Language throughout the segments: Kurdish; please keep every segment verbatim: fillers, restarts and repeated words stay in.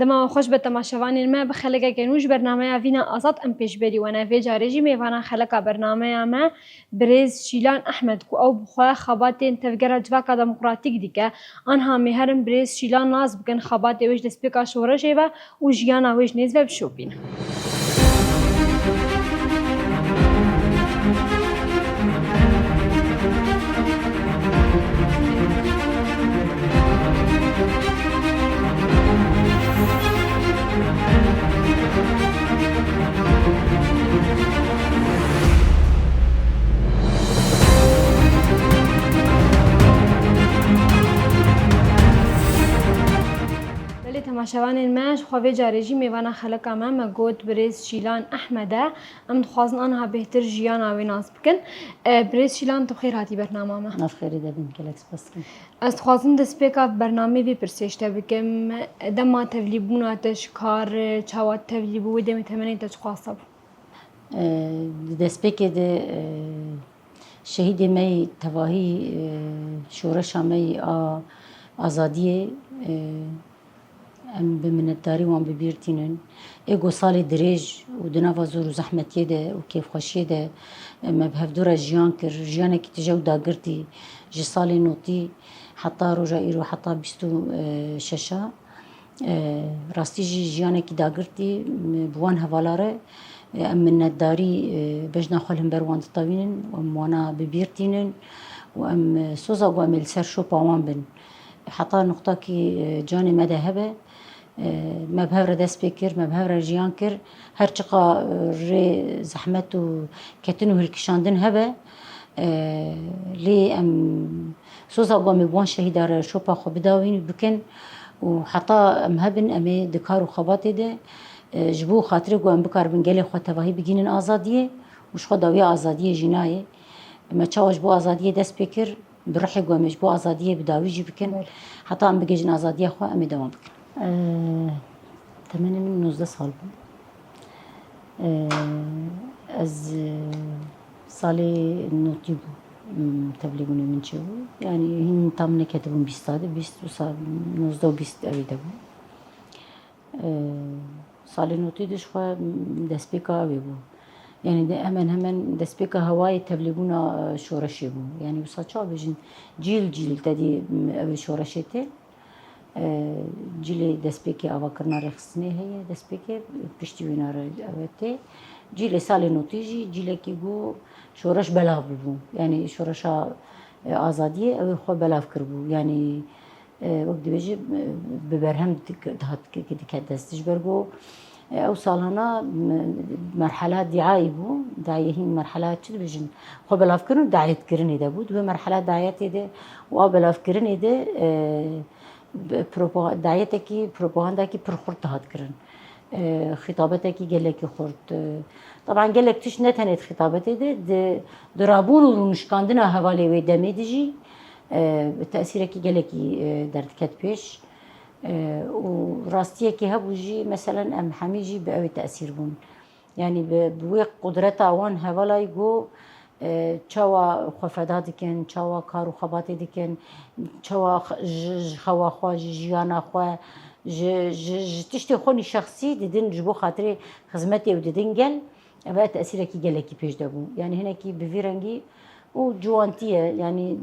Ma xweş be temaşevanên me, bi xelekeke nû ji bernameya Vîna Azad em pêşberî we ne. Vê carê jî mêvana xeleka bernameya me Birêz Şîlan Ehmed, ku ew bi xwe xebatên tevgera civaka demokratîk dike. Anha em ê herin Birêz Şîlan nas bikin, xebatê wê ji destpêka şoreşê ve û jiyana wê ji nêz ve bişopînin. Belê temaşevanên me, ji xwe vê carê jî mêvana xeleka me, me got Birêz Şîlan Ehmed e. Em dixwazin anha bêhtir jiyana wê nas bikin. E, Birêz Şîlan, tu bi xêr hatî bernama me. Ev xêrê de bin, gelek spas dikim. Ez dixwazim destpêka bernameyê vê pirsê ji te bikim. Dema tevlîbûna te ji kar, çawa tevlî bû, wê demê temenê te çiqas hebû? E, di destpêkê de, e, şehîdê me yî tevahî, e, şoreşa me yî a azadiyê, e, em bi minnetdarî wan bi bîr tînin. Ê ku salê dirêj û di nava zor û zehmetiyê de û kêfxweşiyê de, e, me bi hevdû re jiyan kir. Jiyanekî tije û dagirtî ji salê notî heta roja îro, heta bîst û şeş a. E, rastî jî jiyanekî dagirtî, m-, bi wan hevala re, e, em minnetdarî, e, bejna xwe li hember wan ditewînin û em wana bi bîr tînin û em, e, soza ku em ê li ser şopa wan bin. Heta nuqtakî, e, canê me de hebe, e, me bi hev re dest pê kir, me bi hev re jiyan kir. Her çiqa, e, rê zehmet û ketin û hilkişandin hebe, e, lê em soza ku em ê bi wan şehîda re şopa xwe bidawîn bikin û heta em hebin, em ê di kar û xebatê de, e, ji bo xatirê ku em bikaribin gelê xwe tevahî bigihînin azadiyê û ji xwe dawiya azadiyê jî nayê. Me çawa ji bo azadiyê dest pê kir, bi ruhê ku em ê ji bo azadiyê bi dawî jî bikin. Belê. Heta em bigihîjin azadiya xwe, em ê dewam bikin. Eee, temenê min nozdeh sal bû. Eee, ez, eee, salê notî bû, m, tevlîbûnê min çêbû. Yanî hîn tam neketibûm bîsta de, bîst û sa-, nozdeh û bîst evî de bû. Eee, salê notî de ji xwe destpêka wê bû. Yanî de hemen hemen destpêka hewayê tevlîbûna, e, şoreşê bû. Yanî wisa çawa bêjin, cîl cîl te dî, m, ew ê şoreşê tê. E, cîlê destpêkê avakirina rêxistinê heye, destpêkê piştî wîna re ew ê tê. Cîlê salê notî jî cîlekî ku şoreş belav bûbû. Yanî şoreşa, e, azadiyê ew ê xwe belav kiribû. Yanî E, wek dibêje, e, bi berhem dik-, dihat ki-, ki diket dest. Ji ber ku, e, ew salana me-, merhela diayê bû, diayê hîn merhela çi dibêjin, xwe belavkirin û diayetkirinê de bû. Di wê merhela diayetê de û a belavkirinê de, e, bi propa-, diayetekî, propagandakî pir xurt dihat kirin. E, xîtabetekî gelekî xurt. E, teban gelek tişt ne tenê di xîtabetê de, di, di rabûn û rûnişkandina hevalê wê demê de jî, e, tesîrekî gelekî, e, derdiket pêş. E, û rastiyekî hebû jî, meselen, em hemî jî bi ew ê tesîr bûn. Yanî bi, bi wê qudreta wan hevalayî ku, e, çawa xwe feda dikin, çawa kar û xebatê dikin, çawa x-, ji, ji xewa xwe, ji jiyana xwe, ji, ji, ji tiştê xwe nî şexsî didin ji bo xatirê xizmetê û didin gel, ev e tesîrekî gelekî pêş de bû. Yanî hinekî bi vî rengî û ciwantî ye, yanî,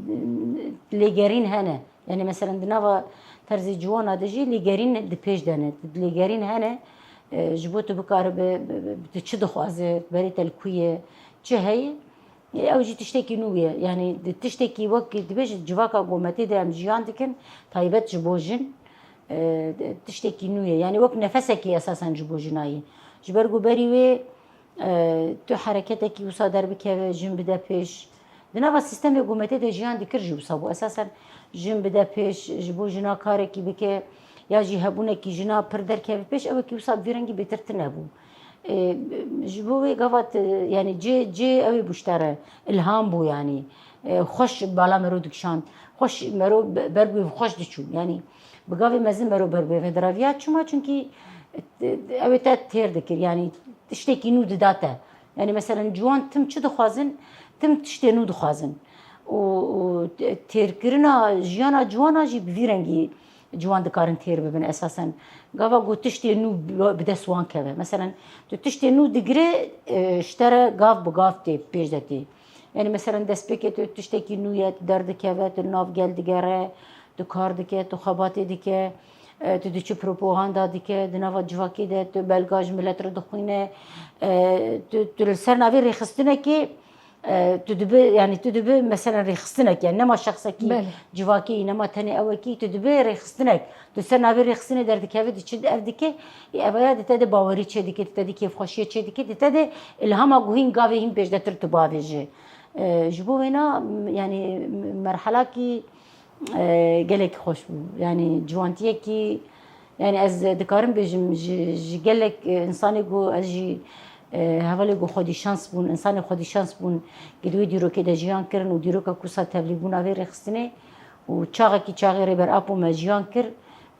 e, lêgerîn hene. Yanî, meselen, di nava terzê ciwana de jî lêgerîn di pêş de ne. Lêgerîn hene, e, ji bo tu bikaribe, bi, bi, bi, tu çi dixwaze, berê te li ku ye, çi heye, e, ew jî tiştekî nû ye. Yanî, di tiştekî wek dibêje civaka gometê de em jiyan dikin, taybet ji bo jin, e, tiştekî nû ye. Yanî, wek nefesekî esasen ji bo jina ye. Ji ber ku berî wê, E, tu hereketekî wisa derbikeve, jin bide pêş. Di nava sîstemê gometê de jiyan dikir jî wisa bû. Esasen jin bide pêş, ji bo jina karekî bike, ya jî hebûnekî jina pir derkeve pêş, ewekî wisa bi vî rengî bêtir tune bû. E, ji bo wê gava te, yanî cê, cê ew ê bû ji te re, ilham bû yanî. E, xweş bala mero dikişand. Xweş mero be-, ber bi xweş diçû. Yanî bi gavê mezin mero ber bi vê diraviya. Çima? Çunkî, e, ew ê te têr dikir. Yanî tiştekî nû dida te. Yanî, meselen, ciwan tim çi dixwazin? Tim tiştê nû dixwazin. Û, û te-, têrkirina jiyana ciwana jî bi vî rengî, ciwan dikarin têr bibin esasen. Gava ku tiştê nû bi dest wan keve. Meselen, tu tiştê nû digire, e, ji te re gav bi gav tê, pêş de tê. Yani meselen destpêkê tu tiştekî nû ye, tu derdikeve, tu nav gel digere, tu kar dike, tu xebatê dike, e, tu diçi propaganda dike, di nava civakê de tu belga ji milet re dixwîne, e, tu, tu li ser navê rêxistinekê, e, tu dibi, yani tu dibi meselen rêxistinek, yani nema şexsekî Belê. civakî, nema tenê ewekî, tu dibi rêxistinek. Tu ser navê rêxistinê derdikeve, diçi ev dike, ê, evaya di te de bawerî çêdike, di te de kêfxweşiyê çêdike, di te de ilhama ku hîn gavê hîn pêşdetir tu bavêjî. E, ji bo wêna, m-, yani m-, merhelakî, e, gelek xweş bû. Yani ciwantiyekî, yani ez dikarim bêjim, ji, ji gelek, e, insanê ku ez jî, e, hevalê ku xwedî şans bûn, insanê xwedî şans bûn, ku di wê dîrokê de jiyan kirin û dîroka ku sa tevlîbûna vê rêxistinê û çaxekî çaxê Rêber Apo me jiyan kir,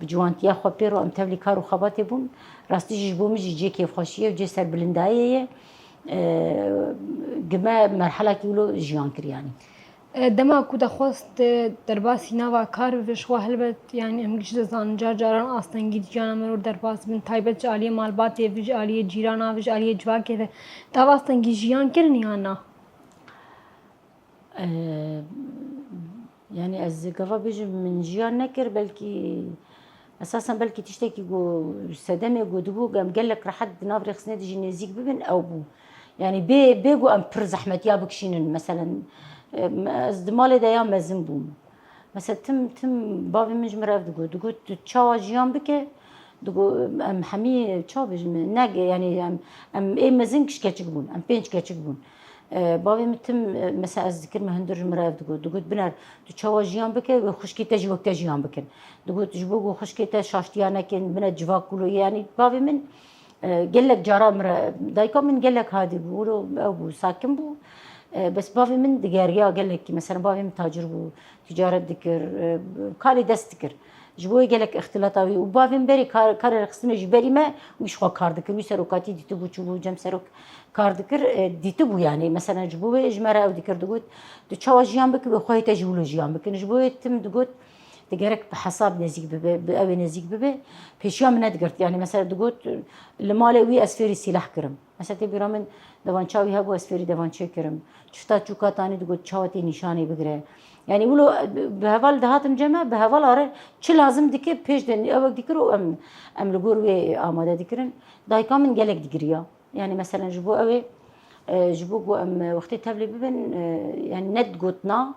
bi ciwantiya xwe pê re em tevlî kar û xebatê bûn. Rastî jî ji bo min jî cê kêfxweşiyê û cê serbilindayê ye. E, gime merhelakî wilo jiyan kir yani. E, dema ku te xwest, e, derbasî nava kar bibe, ji xwe helbet, yani em giş dizanin, car caran astengî di jiyana me re derbas bin, taybet ji aliyê malbatê ve, ji aliyê cîrana ve, ji aliyê civakê ve. Te ev astengî jiyan kirin ya na? E, yani ez gava bêjim min jiyan nekir, belkî esasen belkî tiştekî ku sedemê ku dibû, em gelek rehet di nav rêxistinê de jî nêzîk bibin, ew bû. Yani bê, bê ku em pir zehmetiya bikişînin, meselen, e, ez di malê de ya mezin bûm. Mesela tim, tim bavê min ji min re ev digot. Digot, tu çawa jiyan bike? Digot, em hemî çawa bêjim? Ne, yani em, em ê mezin kiş keçik bûn. Em pênc keçik bûn. E, bavê min tim, e, mesela ez dikirme hundir ji min re ev digot. Digot, biner, tu çawa jiyan bike, wê xwişkê te jî wek te jiyan bikin. Digot, ji bo ku xwişkê te şaştiya nekin, bine civak kulo. Yani bavê min, e, gelek cara min re, dayika min gelek hadî bû, wilo ew bû, sakin bû. E, bes bavê min digeriya gelekî, mesela bavê min tacir bû, ticaret dikir, e, karê dest dikir. Ji bo wê gelek îxtilata wî û bavê min berê kar, karê rêxistinê jî berî me, wî ji xwe kar dikir, wî serokatî dîtibû, çûbû cem serok kar dikir, e, dîtibû yani. Mesela ji bo wê ji me re ew dikir, digot, tu çawa jiyan bikî, wê xwehê te jî wilo jiyan bikin. Ji bo wê tim digot, tu gerek bi hesab nêzîk bibe, bi ew ê nêzîk bibe, pêşiya min nedigirt. Yani mesela digot, li malê wî ez fêrî sîleh kirim. Mesela tê bîra min devança wî hebû, ez fêrî devançê kirim. Çifta çûka tanî digot çawa tê nîşanê bigire. Yani wilo bi heval dihatin cem me, bi heval are çi lazim dike pêş de ew wek dikir û em, em li gor wê amade dikirin. Dayika min gelek digiriya. Yani meselen ji bo ew ê, e, ji bo ku em wextê tevlê bibin, e, yani net got na.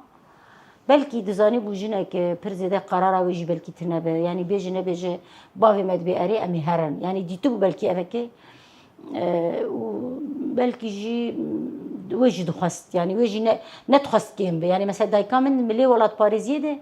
Belkî dizanîbû jinek, e, pir zêde qerara wê jî belkî tune be. Yanî bêje nebêje bavê me dibê erê em ê herin. Yanî dîtibû belkî evekê, e, û belkî jî wê jî dixwest. Yanî wê jî ne, nedixwest kêm be. Yanî mesela dayika min milê welatparêziyê de,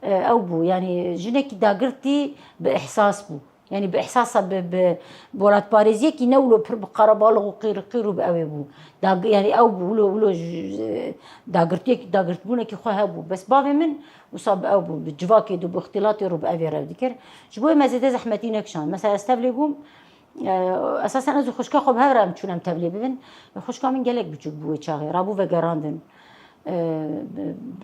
e, ew bû. Yanî jinekî dagirtî bi îhsas bû. Yanî bi îhsasa, bi, bi, bi welatparêziyekî ne wilo pir bi qerebalix û qîr qîr û bi ew ê bû. Dag-, yanî ew bû wilo, wilo ji, dagirtiyek-, dagirtbûnekî xwe hebû. Bes bavê min wisa bi ew bû, bi civakê de, bi îxtîlatê re, bi ev ê re dikir. Ji bo wê me zêde zehmetî nekişand. Mesela ez tevlê bûm, e, esasen ez û xwişka xwe bi hev re em çûn em tevlê bibin. Xwişka min gelek biçûk bû wê çaxê. Rabû vegerandin. E,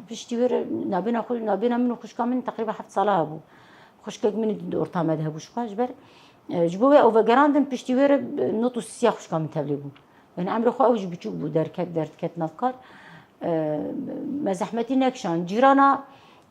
piştî wê re nabêna xwe, nabêna min û xwişka min teqrîben heft sala hebû. Xwişkek min di orta me de hebû ji xwe ji ber, e, ji bo wê ew vegerandin, piştî wê re, e, not û sisiya xwişka min tevlê bû. Yani emrê xwe ew jî biçûk bû, derket, derdiket nav kar. E, me zehmetî nekişand. Cîrana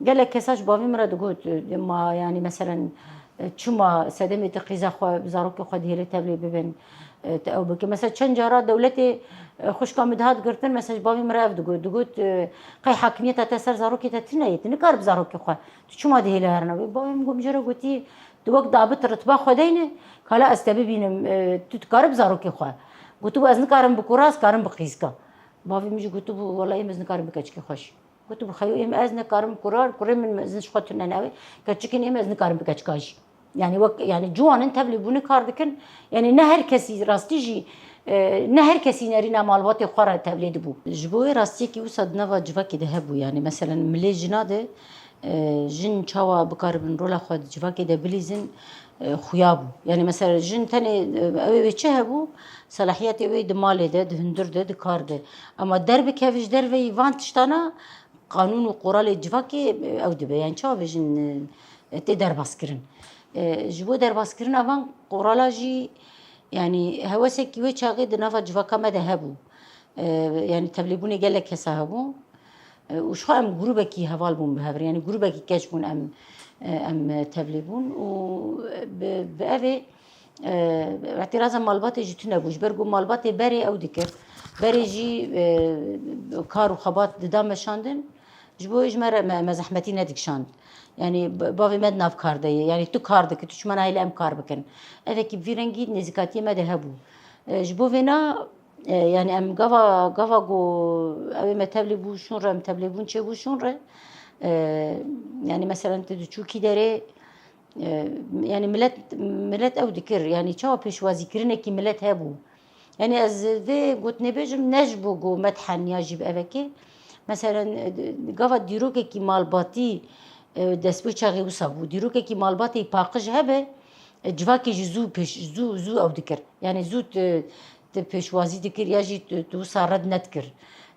gelek kesa ji bavê min re digot, e, ma yani meselen, e, çima sedemê te qîza xwe, zarokê xwe dihêle tevlê bibin, e, te ew bike. Mesela çend cara dewletê, e, xwişka min dihat girtin, mesela ji bavê min re ev digot. Digot, e, qey hakimiyeta te ser zarokê te tune ye, tu nikaribî zarokê xwe. Tu çima dihêle herina wê? Bavê min got, min jê re gotî, tu wek dabit ritba xwe deyne, kala ez te bibînim, e, tu dikaribî zarokê xwe. Gotibû, ez nikarim bi kura, ez karim bi qîzka. Bavê min jî gotibû, wela êm ez nikarim bi keçikê xwe jî. Gotibû, xeyo êm ez nikarim kura, kurê min mezin ji xwe tune navê, keçikên êm ez nikarim bi keçika jî. Yani wek, yani ciwanin tevlîbûnê kar dikin. Yani ne her kesî rastî jî, e, ne her kesî nerîna malbatê xwe re tevlê dibû. Ji bo wê rastiyekî wisa di nava civakê de hebû. Yani meselen milê jina de, e, jin çawa bikaribin rola xwe di civakê de bilîzin, e, xuya bû. Yani mesela jin tenê, e, ew ê wê çi hebû, selahiyetê wê di malê de, di hundir de, di kar de. Ama derbikeve ji derveyî van tiştana qanûn û qoralê civakê, e, ew dibe. Yani çawa bêjin, e, e, tê derbas kirin. E, ji bo derbaskirina van qorala jî, yanî hewesekî wê çaxê di nava civaka me de hebû. E, yanî tevlêbûnê gelek kesa hebû. E, û ji xwe em grûbekî heval bûn bi hev re, yanî grûbekî keç bûn em, e, em tevlê bûn û bi, bi evê, e, îtîraza malbatê jî tune bû. Ji ber ku malbatê berê ew dikir, berê jî, e, kar û xebat dida meşandin. Ji bo ji me re me, me zehmetî nedikişand. Yanî b-, bavê me di nav kar de ye. Yanî tu kar dikî, tu çima nahêlî em kar bikin. Evekî bi vî rengî nêzîkatiyê me de hebû. E, ji bo vêna, e, yanî em gava, gava ku ew ê me tevlî bû şûn re, em tevlîbûn çêbû şûn re. E, yanî meselen tu diçû kî derê, e, yanî milet, milet ew dikir. Yanî çawa pêşwazîkirinekî milet hebû. Yanî ez vê gotinê bêjim, ne ji bo ku me diheniya jî bi evekê. Meselen, e, gava dîrokekî malbatî, e, destpêk çaxê wisa bû. Dîrokekî malbatê paqij hebe, e, civakê jî zû pêş, zû, zû ew dikir. Yanî zû tu, tu pêşwazî dikir ya jî tu, tu wisa red nedikir.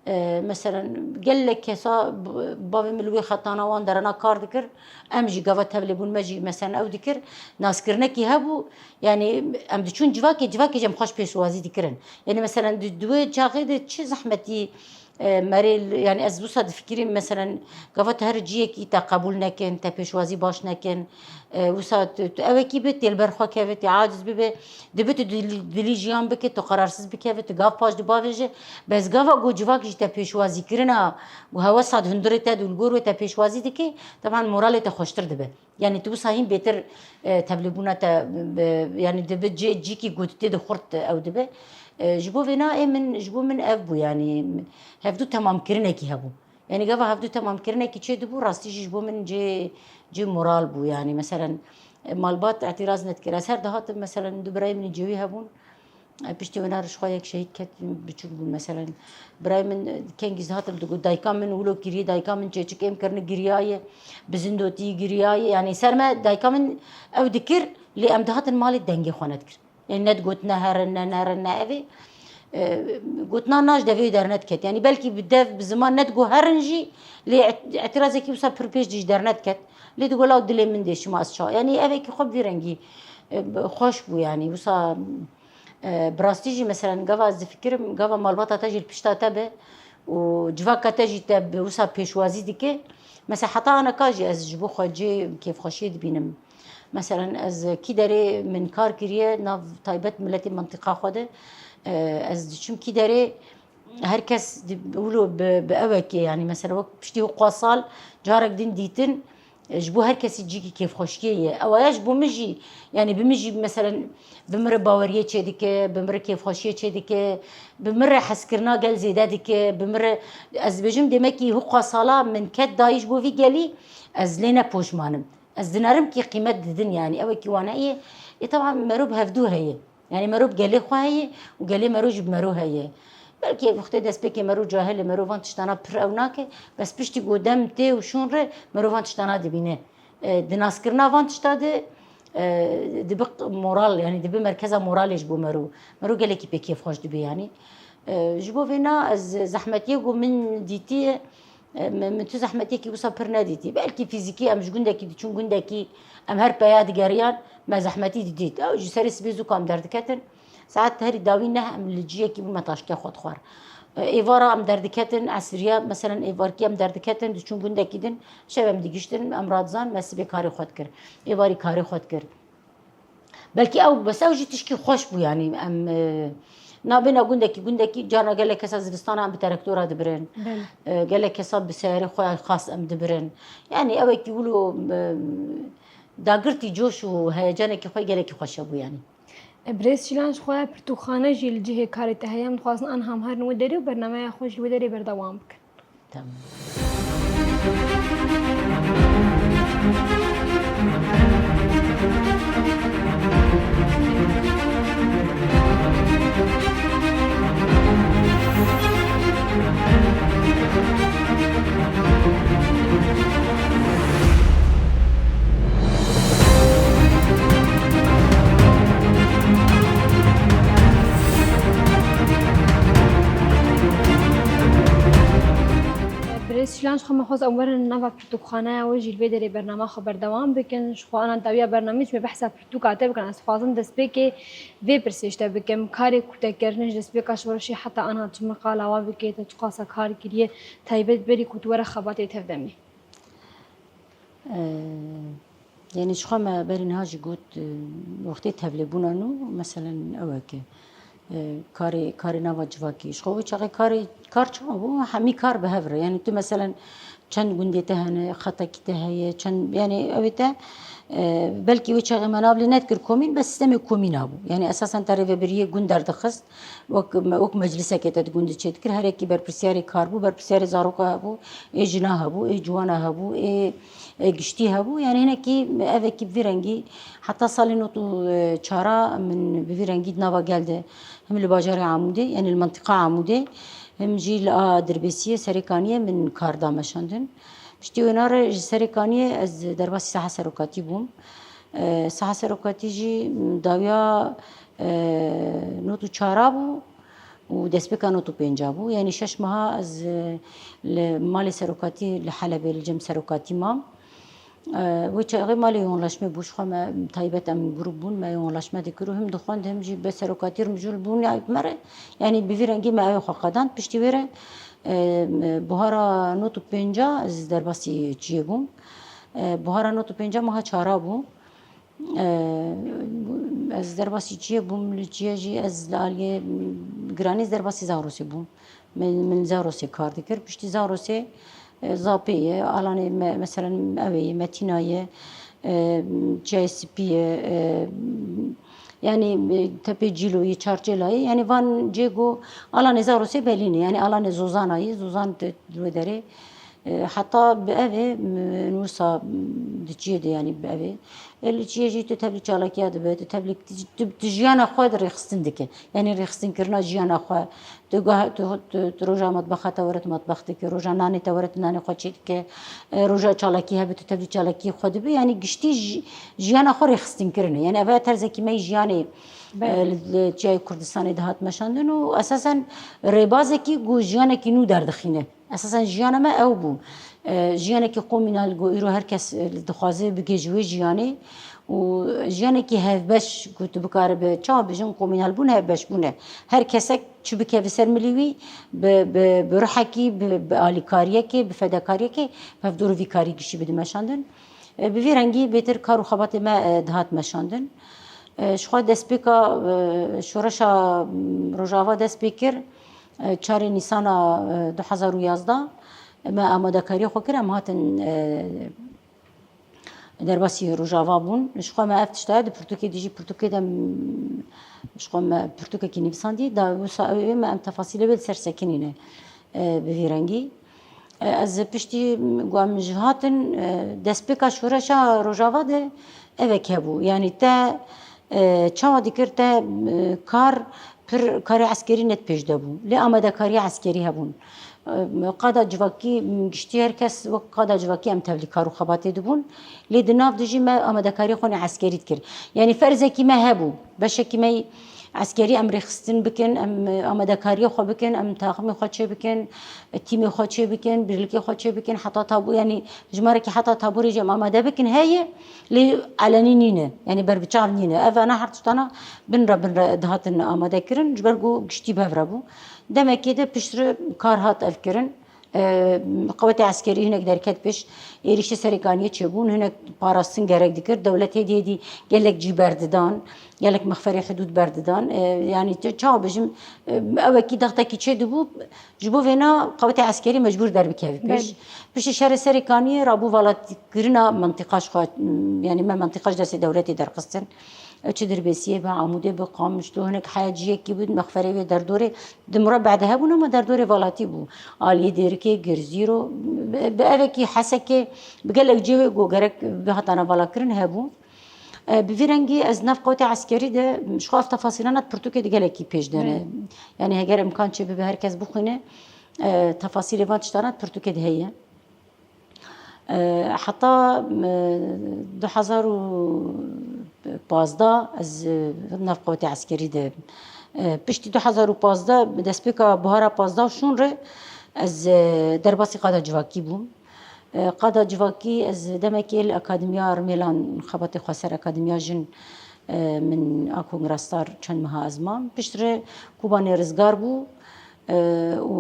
E, meselen, gelek kesa b-, bavê min li wê xetana wan derena kar dikir. Em jî gava tevlê bûn me jî meselen ew dikir. Naskirinekî hebû. Yanî em diçûn civakê, civakê jî em xweş pêşwazî dikirin. Yanî meselen di, di wê çaxê de çi zehmetî, e, merê li, yanî ez wisa difikirîm, meselen gava te her ciyekî te qebûl nekin, te pêşwazî baş nekin. E, wisa tu, tu ewekî bi tê li ber xwe keve, tê aciz bibe, dibe tu dilî, dilî jiyan bike, tu qerarsîz bikeve, tu gav paş dibavêje. Bes gava ku civak jî te pêşwazî kirina, ku hewesa di hundirê te de û li gor wê te pêşwazî dike, teban moralê te xweştir dibe. Yanî tu wisa hîn bêtir, e, tevlîbûna te, e, yanî dibe cê, cîkî ku tu tê de xurt ew dibe. E, ji bo vêna ê min, ji bo min ev bû, yanî hevdû temamkirinekî hebû. Yanî gava hevdû temamkirinekî çê dibû, rastî jî ji bo min cê, cê moral bû, yanî meselen, e, malbat îtîraz nedikir. Ez her dihatim, meselen du birayê min cêwî hebûn, e, piştî wêna re ji xwe yek şehîd ket, biçûk bûn, meselen birayê min, e, kengî dihatim digot, dayika min wilo kiriye, dayika min çêçik êm kirine giriyaye, bi zindotî giriyaye, yanî ser me dayika min ew dikir, lê em dihatin malê dengê xwe nedikir. Ê nedigot ne herin, ne nerin, ne evê. E, gotina na ji devê wê dernediket. Yanî belkî bi dev, bi ziman nedigot herin jî, lê ît-, îtîrazekî wisa pir pêş dî ji dernediket. Lê digot law dilê min dê şima ez ça. Yanî evekî xwe bi vî rengî, e, xweş bû yanî. Wisa, e, bi rastî jî meselen gava ez difikirim, gava malbata te jî li pişta te be û civaka te jî te bi wisa pêşwazî dike. Mesela heta aneka jî ez ji bo xwe cê kêfxweşiyê dibînim. Meselen ez kî derê min kar kiriye, nav taybet miletê mentiqa xwe de, e, ez diçim kî derê, her kes di-, wilo bi, bi ewekê, yanî mesela wek piştî hûqa sal carek din dîtin, e, ji bo her kesî cîkî kêfxweşiyê ye. Ewa ya ji bo min jî, yanî bi min jî meselen bi min re baweriyê çêdike, bi min re kêfxweşiyê çêdike, bi min re hezkirina gel zêde dike, bi min re, ez dibêjim demekî hûqa sala min ket dayî ji bo vî gelî, ez lê ne poşman im. Ez dinerim kî qîmet didin, yanî ewekî wan heye. Ê teban mero bi hevdû heye. Yanî mero bi gelê xwe heye û gelê mero jî bi mero heye. Belkî wextê destpêkê mero cahil e, mero van tiştana pir ew nake, bes piştî ku dem tê û şûn re mero van tiştana dibîne. E, di naskirina van tişta de, e, dibe moral, yanî dibe merkeza moralê ji bo mero. Mero gelekî pê kêfxweş dibe yanî. E, ji bo vêna ez zehmetiyê ku min dîtiye, E, min, min tu zehmetiyekî wisa pir nedîtî. Belkî fîzîkî em ji gundekî diçûn gundekî em her peya digeriyan, me zehmetî didît. Ew ji serê sibê zû ka em derdiketin, saet herî dawî neh em li ciyekî bû me taştiya xwe dixwar. E, êvara em derdiketin, esiriya, meselen êvarkî em derdiketin, diçûn gundekî din, şev em digiştin, em radizan, me sibê karê xwe dikir. Êvarî karê xwe dikir. Belkî ew, bes ew jî tişkî xweş bû, yanî em, e, nabêna gundekî, gundekî carna gelek kesa zivistana em bi terektora dibirin. Belê. E, gelek kesa bi seyarê xwe xas em dibirin. Yanî ewekî wilo, e, dagirtî coş û heyecanekî xwe gelekî xweş hebû yanî. E, Birêz Şîlan ji xwe pirtûkxane jî li cihê karê te heye. Em dixwazin an ham herin wê derê û bernameya xwe jî li wê derê berdewam bikin. Tamam. Birêz Plan ji xwe me xwest em werin nava pirtûkxaneya we jî li vê derê bernama xwe berdewam bikin. Ji xwe ana dawiya bernamê jî me behsa pirtûka te bikin. Ez dixwazim destpêkê vê pirsê ji te bikim. Karê ku te kirine ji destpêka şoreşê heta ana çi miqala wa bike, te çiqasa kar kiriye, taybet berî ku tu were xebatê tevdemê? Yanî ji xwe me berî niha jî got, wextê tevlêbûna nû, meselen ew e ke karê, karê nava civakî. Ji xwe wê çaxê karê, kar çawa bû? Hemî kar bi hev re. Yanî tu meselen çend gundê te hene, xetekî te heye, çend, yanî ew ê te, belkî wê çaxê me nav lê nedikir komîn, bes sîstemê komîna bû. Yanî esasen te rêvebiriyê gund derdixist. Wek, wek meclisekê te di gundî çêdikir, her yekî berpirsiyarê kar bû, berpirsiyarê zaroka hebû, ê jina hebû, ê ciwana hebû, ê, ê giştî hebû. Yanî hinekî evekî bi vî rengî heta salê nod û çara min bi vî rengî di nava gel de, him li bajarê Amûdê, yanî li mintîqa Amûdê, him jî li a Dirbêsiyê, Serêkaniyê min kar da meşandin. Piştî wêna re ji Serêkaniyê ez derbasî saha serokatî bûm. Saha serokatî jî dawiya nod û çara bû û destpêka nod û pênca bû. Yanî şeş meha ez li malê serokatî li Helebê li cem serokatî mam. Wê çaxê malê yoğunlaşmê bû, ji xwe me taybet em grûp bûn, me yoğunlaşme dikir û him dixwend him jî bi serokatî re mijûl bûn ya me re. Yanî bi vî rengî me ew xwe qedand. Piştî wê re buhara nod û pênca ez derbasî çiyê bûm. Buhara nod û pênca meha çara bû. Ez derbasî çiyê bûm, li çiyê jî ez li aliyê giranî ez derbasî Zagrosê bûm. Min, min Zagrosê kar dikir. Piştî Zagrosê, e, Zapê ye, alanê me, meselen ew ê ye, Metîna ye, e, Çiyayê Spî ye, e, yanî, e, Tepê Cîloyê, Çarçêlayê, yanî van cê ku alanê Zagrosê belî ne, yanî alanê Zozana ye, Zozan di, di wê derê. E, heta bi evê, m-, nûsa, m-, di çiyê de, yanî bi evê. E, li çiyê jî tu tevlî çalakiya dibe, tu tevlî, tu, tu, tu jiyana xwe di rêxistin dike. Yanî rêxistinkirina jiyana xwe. Tu gah-, tu, tu, tu roja matbexa te were tu matbex dike, roja nanê te were tu nanê xwe çêdike. E, roja çalakî hebe tu tevlî çalakiyê xwe dibe. Yanî giştî ji-, jiyana xwe rêxistinkirin e. Yanî ev e terzekî me yî jiyanê, e, li, li Çiyayê Kurdistanê dihat meşandin û esasen rêbazekî ku jiyanekî nû derdixîne. Esasen jiyana me ew bû. E, jiyanekî komînal ku îro her kes, e, dixwaze bigê ji wê jiyanê û jiyanekî hevbeş ku tu bikaribe, çawa bêjin, komînalbûn hevbeşbûn e. Her kesek çi bike bi ser milî wî, bi, bi, bi ruhekî, bi, bi alîkariyekê, bi fedakariyekê hevdor û vî karî giştî bide meşandin. E, bi vî rengî bêtir kar û xebatê me, e, dihat meşandin. E, ji xwe destpêka, e, şoreşa, m, Rojava dest pê kir. E, çarê Nîsana, e, du hezar û yazdeh me amadekariyê xwe kir, em hatin, e, derbasî Rojava bûn. Ji xwe me ev tişta di pirtûkê dijî pirtûkê de m-, ji xwe me pirtûkekî nivîsandî, da wisa ew ê me em tefasîlê wê li ser sekinîne, e, bi vî rengî. E, ez piştî ku em ji hatin, e, destpêka şoreşa Rojava de evek hebû. Yanî te, e, çawa dikir te, e, kar pir karê eskerî ne pêş de bû. Lê amadekariya eskerî hebûn. E, qada civakî, giştî her kes wek qada civakî em tevlî kar û xebatê dibûn. Lê di nav de jî me amadekariyê xwe ne eskerî dikir. Yanî ferzekî me hebû. Beşekî me eskerî em rêxistin bikin, em amadekariyê xwe bikin, em taximê xwe çê bikin, tîmê xwe çê bikin, birlikê xwe çê bikin, heta tabû, yanî jimarekî heta taborê jî em amade bikin heye, lê elenî nîne, yanî berbiçav nîne. Ev ana her tiştana bin re bin re dihatin amade kirin, ji ber ku giştî bev re bû. Demekê de piştre kar hat ev kirin. E, qewetê eskerî hinek derket pêş, êrîşê Serêkaniyê çêbûn, hinek parastin gerek dikir. Dewlet hêdî hêdî gelek cî berdidan, gelek mexferê hidûd berdidan. E, yanî tu çawa bijim, e, ewekî dextekî çêdibû, ji bo vêna qewetê eskerî mecbûr derbikeve pêş. Belê. Piştî şerê Serêkaniyê rabû velatîkirina mentiqa ji xwe, yanî me mentiqa ji destê dewletê derxistin. Çi Dirbêsiyê be, Amûdê be, Qamişlo, hinek heya ciyekî bû, mexferê wê derdorê di murebe de hebûn, ama derdorê velatî bû. Aliyê Dêrikê, Girzîro, bi, bi evekî Hesekê, bi gelek cihê ku gerek bihatana valakirin hebû. E, bi vî rengî ez nav qewtê eskerî de, ji xwe ev tefasîlana di pirtûkê de gelekî pêş de ne. Yanî heger imkan çê bibe her kes bixwîne, e, tefasîlê van tiştana di pirtûkê de heye. E, heta, e, du hezar û pazdeh ez, e, nav qewtê eskerî de, e, piştî du hezar û pazdeh, destpêka buhara pazdeh û şûn re, Ez, e, derbasî qada civakî bûm. E, qada civakî ez demekê li Akademiya Rimêlan, Xebatê Xweser, Akademiya Jin, e, min a kongrastar çend meha ez mam. Piştre Kobanê rizgar bû, e, û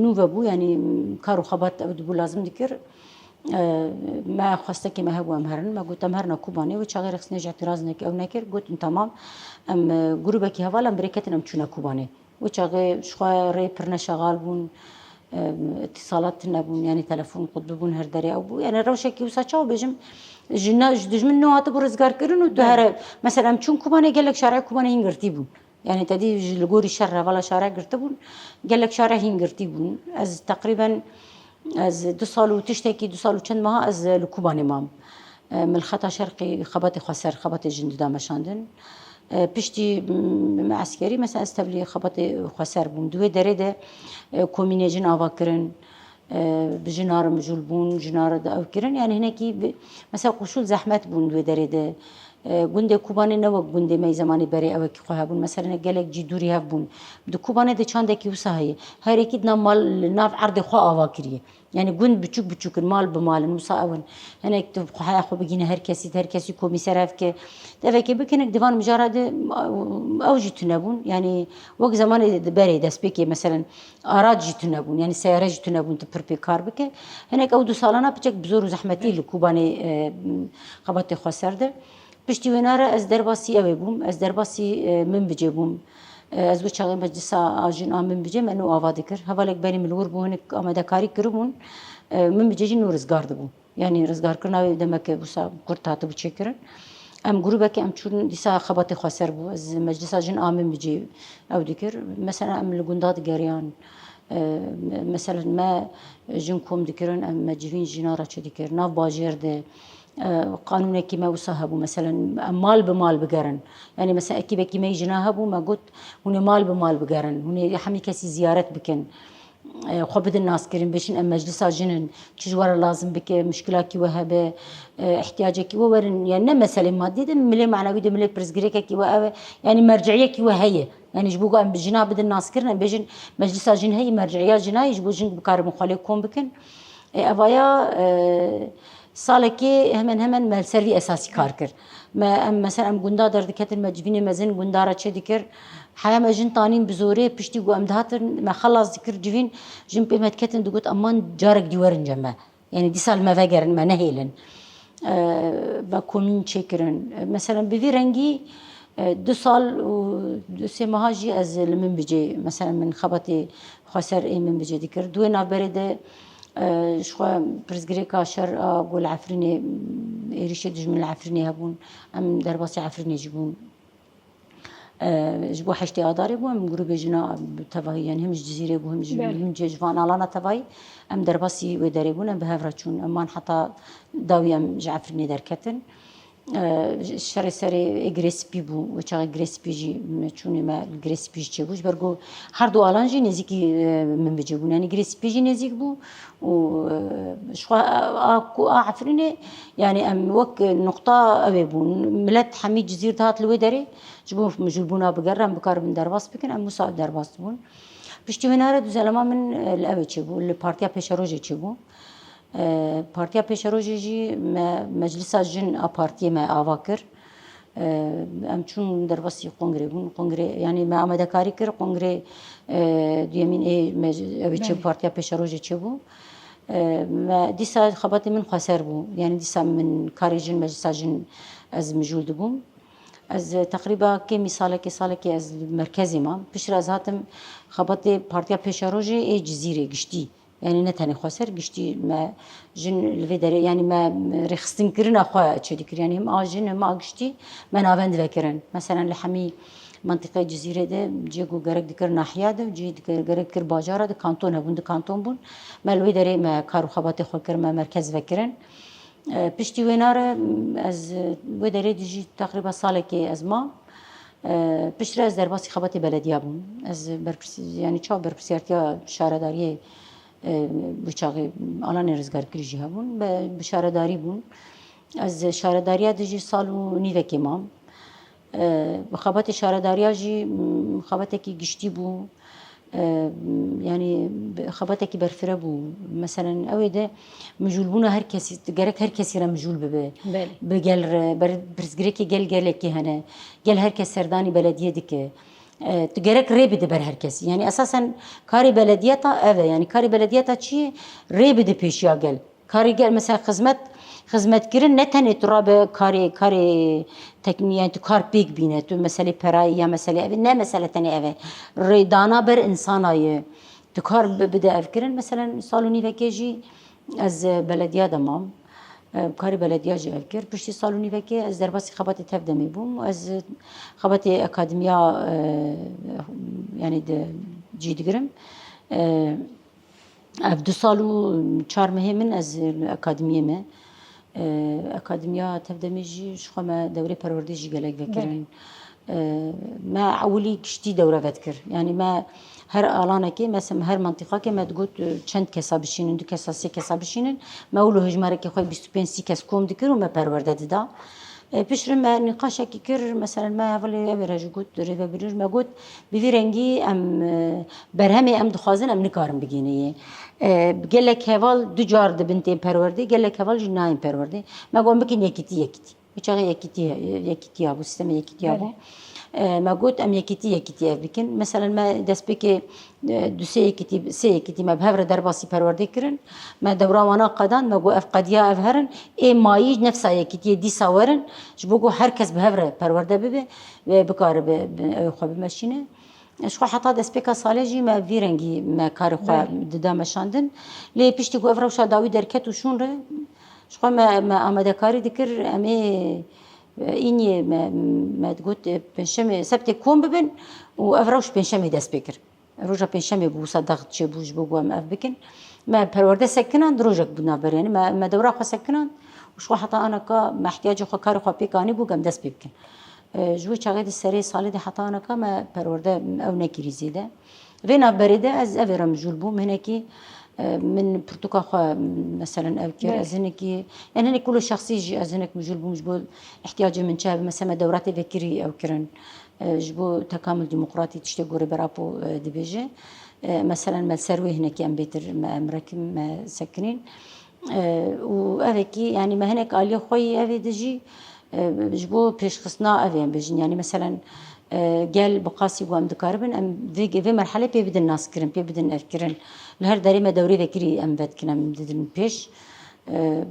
nû vebû, yanî kar û xebat ew dibû lazim dikir. E, me xwestekê me hebû em herin. Me got, "Em herine Kobanê." Wê çaxê rexstinê ji îtiraz nekir, ew nekir. Gotin, "Temam." Em, e, grûbekî heval em birêketin, em çûne Kobanê. Wê çaxê ji xwe rê pir neşexal bûn, e, îtîsalat tune bûn, yanî telefon qut bibûn her derê ew bû. Yanî rewşekî wisa çawa bêjim, ji ne, ji dijmin nû hatibû rizgarkirin û tu Belê. here, mesela em çûn Kobanê, gelek şarê Kobanê hîn girtî bûn. Yanî te dî ji li gorî şer hevala şare girtibûn, gelek şare hîn girtî bûn. Ez teqrîben, ez du sal û tiştekî, du sal û çend meha ez li Kobanê mam. E, min li Xeta Şerqî xebatê xweser, xebatê jin dida meşandin. E, piştî, m, me eskerî, mesela ez tevlî xebatê xweser bûm. Di wê derê de, e, komînê jin ava kirin, e, bi jina re mijûl bûn, jina re de ew kirin. Yanî hinekî bi, mesela koşul zehmet bûn di wê derê de. E, gundê Kobanê ne wek gundê me yî zemanî berê ewekî xwe hebûn. Mesela gelek cî dûrî hev bûn. Di Kobanê de çandekî wisa heye. Her yekî di nav mal, li nav erdê xwe ava kiriye. Yanî gund biçûk biçûk in, mal bi mal in, wisa ew in. Hinek tu xwe heya xwe bigîne her kesî, her kesî komîser hev ke. Devekê bikinik di van mijara de ew jî tune bûn. Yanî wek zemanê di berê destpêkê, meselen, araç jî tune bûn. Yanî seyare jî tune bûn, tu pir pê kar bike. Hinek ew du salana piçek bi zor û zehmetî li Kobanê, e, xebatê xweser de. Piştî wêna re ez derbasî ew ê bûm. Ez derbasî, e, Minbicê bûm. E, ez wê çaxê meclisa a jin a Minbicê me nû ava dikir. Hevalek berî min li wir bû, hinek amadekarî kiribûn. E, Minbicê jî nû rizgar dibû. Yanî rizgarkirina wê demeke wisa kurt hatibû çêkirin. Em grûbekê em çûn dîsa xebatê xweser bû. Ez meclisa jin a Minbicê ew dikir. Mesela em li gunda digeriyan. E, me-, meselen me jin kom dikirin, em me civîn jina re çêdikir. Nav bajêr de, e, qanûnekî me wisa hebû, meselen em mal bi mal bigerin. Yanî mesela ekîbekî me yî jina hebû, me got, "Hûn ê mal bi mal bigerin, hûn ê hemî kesî ziyaret bikin. E, xwe bidin naskirin, bêjin em meclisa jin in, çi ji we re lazim bike, mişkilakî we hebe, e, ihtiyacekî we werin." Yanî ne meselê madî de, milê manewî de, milê pirsgirêkekî we ew e, yanî merciyekî we heye. Yanî ji bo ku em bi jina bidin naskirin, em bêjin meclisa jin heyî, merciya jina yî, ji bo jin bikaribin xwe lê kom bikin. Ê, evaya, e, salekê hemen hemen me li ser vî esasî kar kir. Me, em, mesela em gunda derdiketin, me civînê mezin gunda re çêdikir. Heya me jin tanîn bi zorê, piştî ku em dihatin, me xelas dikir civîn, jin pê me diketin, digot, "Eman carek dî werin cem me." Yanî dîsa li me vegerin, me nehêlin. E, ve komîn çêkirin. E, meselen bi vî rengî, e, du sal û du sê meha jî ez li Minbicê, meselen min xebatê xweser ê Minbicê dikir. Di wê navberê de, e, ji xwe pirsgirêka şer a ku li Efrînê, êrîşê dijmin li Efrînê hebûn, em derbasî Efrînê jî bûn. E, ji bo heştê Adarê bû, em grûbê jina tevahî, yanî him ji Cizîrê bû, him ji, Belê. him jî ji van alana tevahî, em derbasî wê derê bûn, em bi hev re çûn. Em man heta dawî em ji Efrînê derketin. E, şerê serê ê Girê Spî bû, wê çaxê Girê Spî jî me çûnê me li Girê Spî jî çêbû. Ji ber ku her du alan jî nêzîkî, e, Minbicê bûn. Yanî Girê Spî jî nêzîk bû û, e, ji xwe a, a, ku a Efrînê, yanî em wek nuqta ew ê bûn. Milet hemî Cizîr dihat li wê derê. Ji bo mijûlbûna bigere em bikaribin derbas bikin, em wisa derbas bûn. Piştî wê nare du zelema min, e, li ew ê çêbû, li Partiya Pêşerojê çêbû. E, Partiya Pêşerojê jî me, meclisa jin a partiyê me ava kir. E, em çûn derbasî kongrê bûn. Kongrê, yanî me amadekarî kir, kongrê, e, duyemîn ê mec-, ew ê çêbû, Belê. Partiya Pêşerojê çêbû. E, me dîsa xebatê min xweser bû. Yanî dîsa min karê jin, meclisa jin ez mijûl dibûm. Ez, e, teqrîba kêmî salekê, salekê ez li merkezê mam. Piştre ez hatim xebatê Partiya Pêşerojê ê Cizîrê giştî. Yanî ne tenê xweser, giştî me jin li vê derê, yanî me rêxistinkirina xwe çêdikir. Yanî him a jin, him a giştî me navend vekirin. Meselen li hemî mentiqeyê Cizîrê de cihê ku gerek dikir nahiya de, cihê dikir, gerek dikir bajara de, kanton hebûn, di kanton bûn. Me li wê derê me kar û xebatê xwe kir, me merkez vekirin. E, piştî wê nare, ez wê derê dijî teqrîba salekê ez mam. E, piştre ez derbasî xebatê belediya bûm. Ez berpirsî-, yanî çawa berpirsiyartiya şaredariyê, e, bi çaxê alanê rizgarkirî jî hebûn. Be, bi şaredarî bûn. Ez şaredariya dijî sal û nîvekê mam. E, bi xebatê şaredariya jî, m, xebatekî giştî bû. E, yanî bi-, xebatekî berfireh bû. Meselen, ew ê de mijûlbûna her kesî, gerek her kesî re mijûl bibe. Belê. Bi gel re, ber-, pirsgirêkê gel gelekî hene. Gel her kes serdanî belediyê dike. E, tu gerek rê bide ber her kesî. Yanî esasen karê belediyeta ev e. Yanî karê belediyeta çi ye? Rê bide pêşiya gel. Karê gel, mesela xizmet, xizmetkirin ne tenê tu rabe karê, karê teknî, yani tu kar pêk bîne, tu meselê perayê ya meselê ev e, ne mesele tenê ev e. Rêdana ber insana ye. Tu kar bi-, bide ev kirin. Meselen sal û nîvekê jî ez, e, belediya de mam. E, karê belediya jî ev kir. Piştî sal û nîvekê ez derbasî xebatê tev demê bûm. Ez xebatê akademiya, e, yani de cî digirim. E, Ev du sal û çar mehê min ez li akademiyê me. E, akademiya tevdemê jî ji xwe me dewrê perwerdê jî gelek vekirin. Belê. E, me ewilî giştî dewre vedikir. Yanî me her alanekê, mesela her mantîqakê me digot, e, çend kesa bişînin, du kesa, sê kesa bişînin. Me wilo hejmarekê xwe bîst û pênc sî kes kom dikir û me perwerde dida. E, piştre me nîqaşekî kir, meselen me hevalê ev re jî got, rêvebirî me got, bi vî rengî em, e, berhemê em dixwazin, em nikarin bigihîne yê. E, gelek heval du car dibin tên perwerdê, gelek heval jî nayên perwerdê. Me got, em bikin yekîtî, yekîtî. Wî çaxê yekîtî, yekîtiya bû, sîstemê yekîtiya bû. Belê. E, me got, em yekîtî, yekîtî ev bikin. Meselen me destpêkê, e, du sê yekîtî, sê yekîtî me bi hev re derbasî perwerdê kirin. Me dewra wana qedan, me got, ev qediya ev herin, ê mayî nefsa yekîtiyê dîsa werin, ji bo ku her kes bi hev re perwerde bibe, wê bikaribe, bi, ew xwe bimeşîne. Ji xwe heta destpêka salê jî me vî rengî me karê xwe Belê. dida meşandin. Lê piştî ku ev rewşa dawî derket û şûn re, ji xwe me, me amadekarî dikir, em ê, e, îniyê me, me digot, e, pênşemê, sebtê kom bibin û ev rewş pênşemê dest pê kir. Roja pênşemê bû, wisa dax çêbû ji bo ku em ev bikin. Me perwerde sekinand, rojek bû navber, yanî me, me dewra xwe sekinand û ji xwe heta anaka me ihtiyacê xwe, karê xwe pêk anîbû, ku em dest pê bikin. E, ji wê çaxê de serê salê de heta anaka me perwerde ew nekirî zêde. Vê navberê de ez ev ê re mijûl bûm, hinekî, e, min pirtûka xwe, meselen ev kir, Belê. ez hinekî, yani hinek wilo şexsî jî ez hinek mijûl bûm ji bo ihtiyacê min çi hebe, mesela me dewra tê vekirî ew kirin. E, ji bo tekamul demokratî tiştê gorê ber Apo, e, dibêje. E, meselen me ser wê hinekî em bêtir me em rekim me sekinîn. E, û evekî, yanî me hinek aliyê xwe yî evê de jî, e, ji bo pêşxistina evê em bêjin. Yanî meselen, e, gel bi qasî ku em dikaribin, em vê, vê merhelê pê bidin naskirin, pê bidin evkirin. Li her derê me dewrê vekirî em vedikin, em didin pêş. E,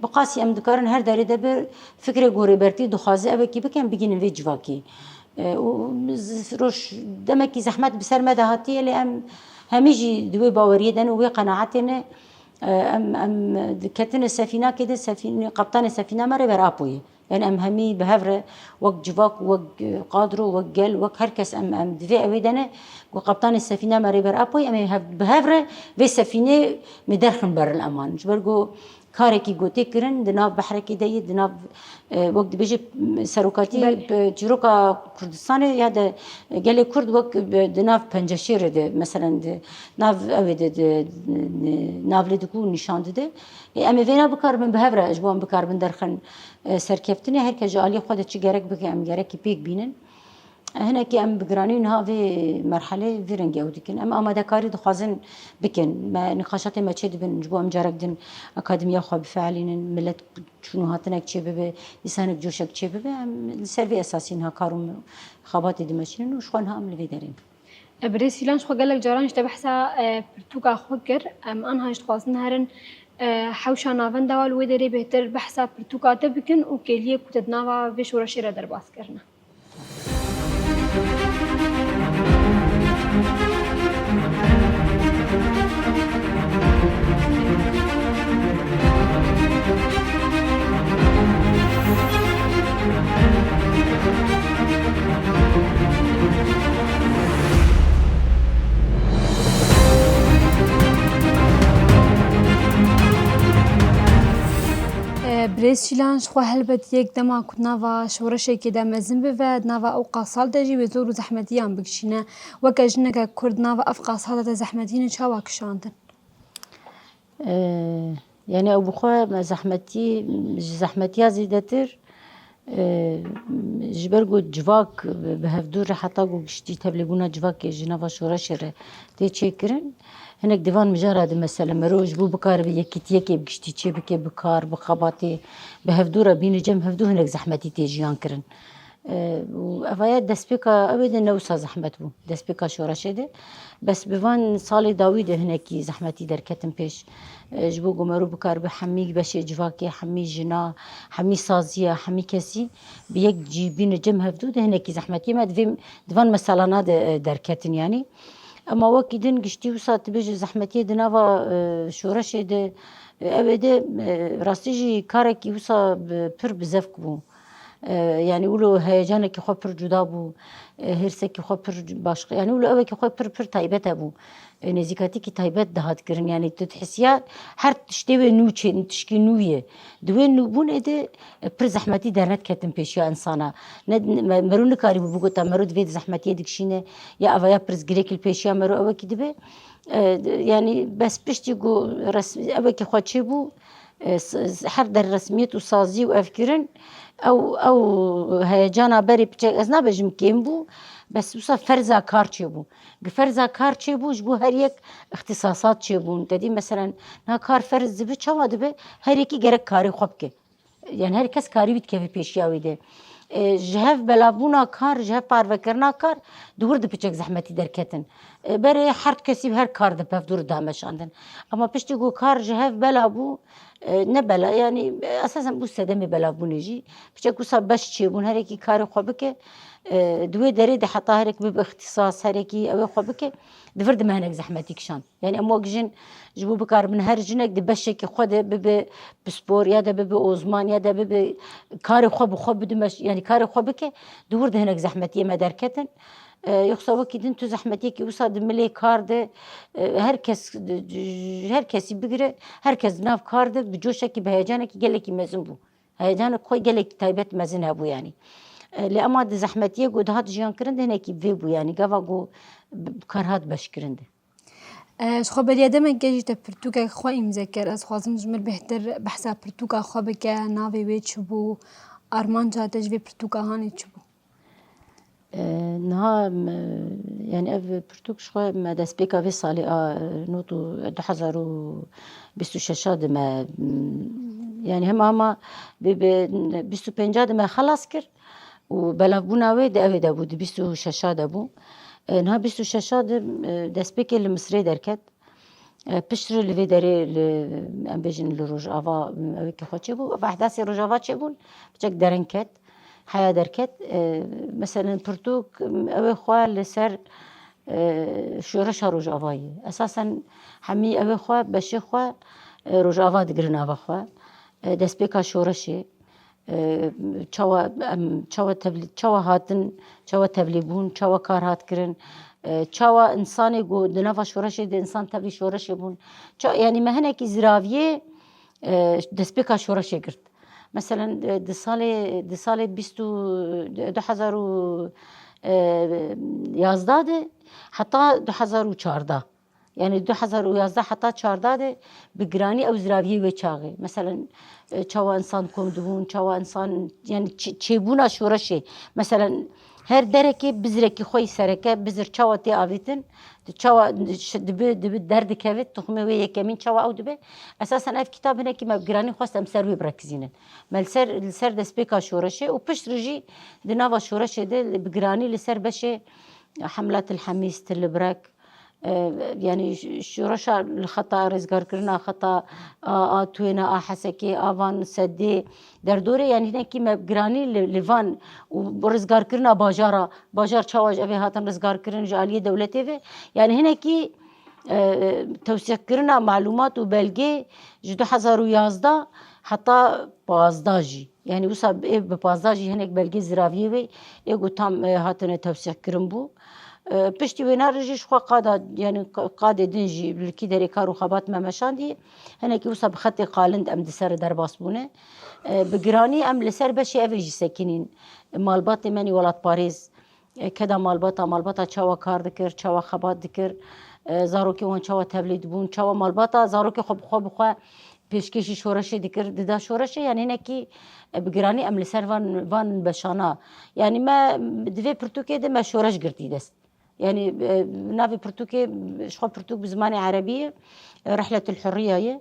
bi qasî em dikarin her derê de bi fikrê gorêbertî dixwaze evekî bikin, bigînin vê civakî. E, û z-, roj demekî zehmet bi ser me de hatiye, lê em hemî jî di wê baweriyê de ne û wê qenaetê ne. E, em, em diketine sefînakê de, sefîne, qeptanê sefîna me Rêber Apo ye. Yani em hemî bi hev re wek civak, wek, e, kadro, wek gel, wek her kes em, em di vê ewê de ne, ku qeptanê sefîna me Rêber Apo ye, em ê hev, bi hev re vê sefînê me derxin ber li eman. Ji ber ku karekî gotê kirin di nav behrekî de ye, di nav, e, wek dibêje, m, serokatî, Belê. p-, çîroka Kurdistanê ya de gelê Kurd wek, e, di nav penceşêrê de, meselen di nav ewê de, di, di, navlê diku nîşan dide. E, em ê vêna bikaribin bi hev re, ji bo em bikaribin derxin, e, serkeftinê. Her kes ji aliyê xwe de çi gerek bike, em gerekî pêk bînin. Hinekî em bi giranî niha vê merhelê vî rengî ew dikin. Em amadekarî dixwazin bikin. Me nîqaşatê me çêdibin, ji bo em carek din akademiya xwe bifeelînin, milet çûn û hatinek çêbibe, dîsa hinek coşek çêbibe. Em li ser vê esasî niha kar û xebatê dimeşînin û ji xwe niha em li vê derê ne. E, Birêz Sîlan, ji xwe gelek caran ji te behsa, e, pirtûka xwe kir. Em anha jî dixwazin herin, e, hewşa navenda we li wê derê bêhtir behsa pirtûka te bikin û kêliyê ku te di nava vê şoreşê re derbas kirine. Birêz Şîlan, ji xwe helbet yek dema ku nava şoreşekê de mezin bibe, di nava ew qasal de jî wê zor û zehmetiyan bikişîne. Weke jineke Kurd nava ev qasal de te zehmetiyên çawa kişandin? Ee, yani ew bi xwe me zehmetî, ji zehmetiya zêdetir, E, ji ber ku civak bi hevdû re heta ku giştî tevlêbûna civakê ji nava şoreşê re tê çêkirin, hinek di van mijara de mesela mero ji bo bikaribe yekîtiyekê bi giştî çêbike, bi kar, bi xebatê, bi hevdû re bîne cem hevdû hinek zehmetî tê jiyan kirin. E, û evaya destpêka ew ê de ne wisa zehmet bû. Destpêka şoreşê de. Bes bi van salê dawî de hinekî zehmetî derketin pêş. E, ji bo ku mero bikaribe hemî beşê civakê, hemî jina, hemî saziya, hemî kesî bi yek cî bîne cem hevdû de hinekî zehmetiyê me di vê, di van meselana de, e, derketin yanî. Ema wekî din giştî wisa tu bêje zehmetiyê di nava, e, şoreşê de, e, ew ê de, e, rastî jî karekî wisa bi, pir bi zevk bû. E, yanî wilo heyecanekî xwe pir cuda bû, e, hêrsekî xwe pir başqa, yanî wilo ewekî xwe pir, pir taybet hebû. E, nêzîkatîkî taybet dihat kirin, yanî tu dihisiya her tiştê wê nû çê, tişkî nû ye. Di wê nûbûnê de, e, pir zehmetî dernediketin pêşiya insana. Ne, me-, mero nikarîbû bigota, mero di vê zehmetiyê dikişîne, ya evaya pirsgirêk li pêşiya mero ewekî dibe. E, yanî bes piştî ku res-, ewekî xwe çêbû, e, s-, s-, her der resmiyet û sazî û ev kirin, ew, ew heyecana berê piçek, ez nabêjim kêm bû, bes wisa ferza kar çêbû. Gi ferza kar çêbû, ji bo her yek îxtîsasat çêbûn. Te dî, meselen, na kar ferz dibe, çawa dibe? Her yekî gerek karê xwe bike. Yani her kes karî wî dikeve pêşiya wî de. E, ji hev belavbûna kar, ji hev parvekirina kar, di wir de piçek zehmetî derketin. E, berê her kesî her kar di pevdûr dameşandin. Ama piştî ku kar ji hev bela bû, e, ne bela, yani, e, esasen bû sedemê belavbûnê jî. Piçek wisa beş çêbûn, herekî karê xwe bike. E, di wê derê de heta herek bibe îxtîsas, herekî ew ê xwe bike, di vir de me hinek zehmetî kişand. Yani em wek jin ji bo bikaribin her jinek di beşekî xwe de bibe pispor ya de bibe ozman ya de bibe karê xwe bi xwe bidime, yani karê xwe bike, di wir de hinek zehmetiyê me derketin. E, yoksa wekî din tu zehmetiyekî wisa di milê kar de, e, her kes, her kesî bigire, her kes di nav kar de bi coşekî, bi heyecanekî gelekî mezin bû. Heyecanek xwe gelekî taybet mezin hebû yani. E, lê ema di zehmetiyê ku dihat jiyan kirin de hinekî vê bû yani. Gava ku bi-, kar hat beş kirin de. E, ji xwe beriya demekê jî te pirtûkek xwe îmze kir. Ez xwazim ji mir bêhtir behsa pirtûka xwe bike, navê wê çi bû, armanca te ji vê pirtûka hanê çi bû? E, niha me, yani ev pirtûk ji xwe me destpêka vê salê a, not û du hezar û bîst û şeş de me, yani hema hema bi, bi bîst û pênc de me xelas kir. Û belavbûna wê di ew ê de bû, di bîst û şeş de bû. E, niha bîst û şeş de, e, destpêkê li Misrê derket. E, piştre li vê derê li, em bêjin li Rojava, em, ewekî xwe çêbû. Ev ehdasê Rojava çêbûn, piçek dereng ket, heya derket. E, meselen pirtûk, em, ew ê xwe li ser, e, şoreşa Rojava ye. Esasen hemî ew ê xwe, beşê xwe, e, Rojava digirin ava xwe. E, destpêka şoreşê. E, çawa em, çawa tevlî-, çawa hatin, çawa tevlî bûn, çawa kar hat kirin, e, çawa insanê ku di nava şoreşê de insan tevlî şoreşê bûn. Ça-, yani me hinekî ziraviyê, e, destpêka şoreşê girt. Meselen, e, di salê, di salê bîst û, du hezar û yazdeh de heta du hezar û çardeh. Yani du hezar û yazdeh heta çardeh de bi giranî ew ziraviyê wê çaxê. Meselen, e, çawa insan kom dibûn, çawa insan, yani çi-, çêbûna şoreşê. Meselen, her derekê bizirekî xwe yî sereke, bizir çawa tê avêtin, çawa ş-, dibi, dibi derdikeve, tuxumê wê yekemîn çawa ew dibe. Esasen ev kitab hinekî me bi giranî xwest em ser wê birekizînin. Me li ser, li ser destpêka şoreşê û piştre jî di nava şoreşê de li, bi giranî li ser beşê Hemlet el Hemîs, Til Brek, E, yani ş-, şoreşa li xeta rêzgarkirina xeta a, a Twêne, a Hesekê, a van Sedê, derdorê, yani hinekî me giranî li, li van û rêzgarkirina bajara, bajar çawa ji evê hatin rêzgarkirin ji aliyê dewletê ve. Yani hinekî, e, tewsîqkirina malûmat û belgê ji du hezar û yazdeh heta pazdeh jî. Yani wisa ê bi pazdeh jî hinek belgê ziraviyê wê ê ku tam, e, hatine tewsîqkirin bû. E, piştî wêna re jî ji xwe qada, yani qa-, qadê din jî li kî derê kar û xebat me meşandî, hinekî wisa bi xetê qalind em di ser derbas bûne. E, bi giranî em li ser beşê evê jî sekinîn. Malbatê me nî welatparêz, e, keda malbata, malbata çawa kar dikir, çawa xebat dikir, e, zarokê wan çawa tevlî dibûn, çawa malbata zarokê xwe bi xwe, bi xwe pêşkêşî şoreşê dikir, dida şoreşê, yanî hinekî, e, bi giranî em li ser van, van beşana. Yanî me di vê pirtûkê de me şoreş girtî dest. Yanî, e, navê pirtûkê, ji xwe pirtûk bi zimanê erebî ye, e, Rihletul Hurriya ye.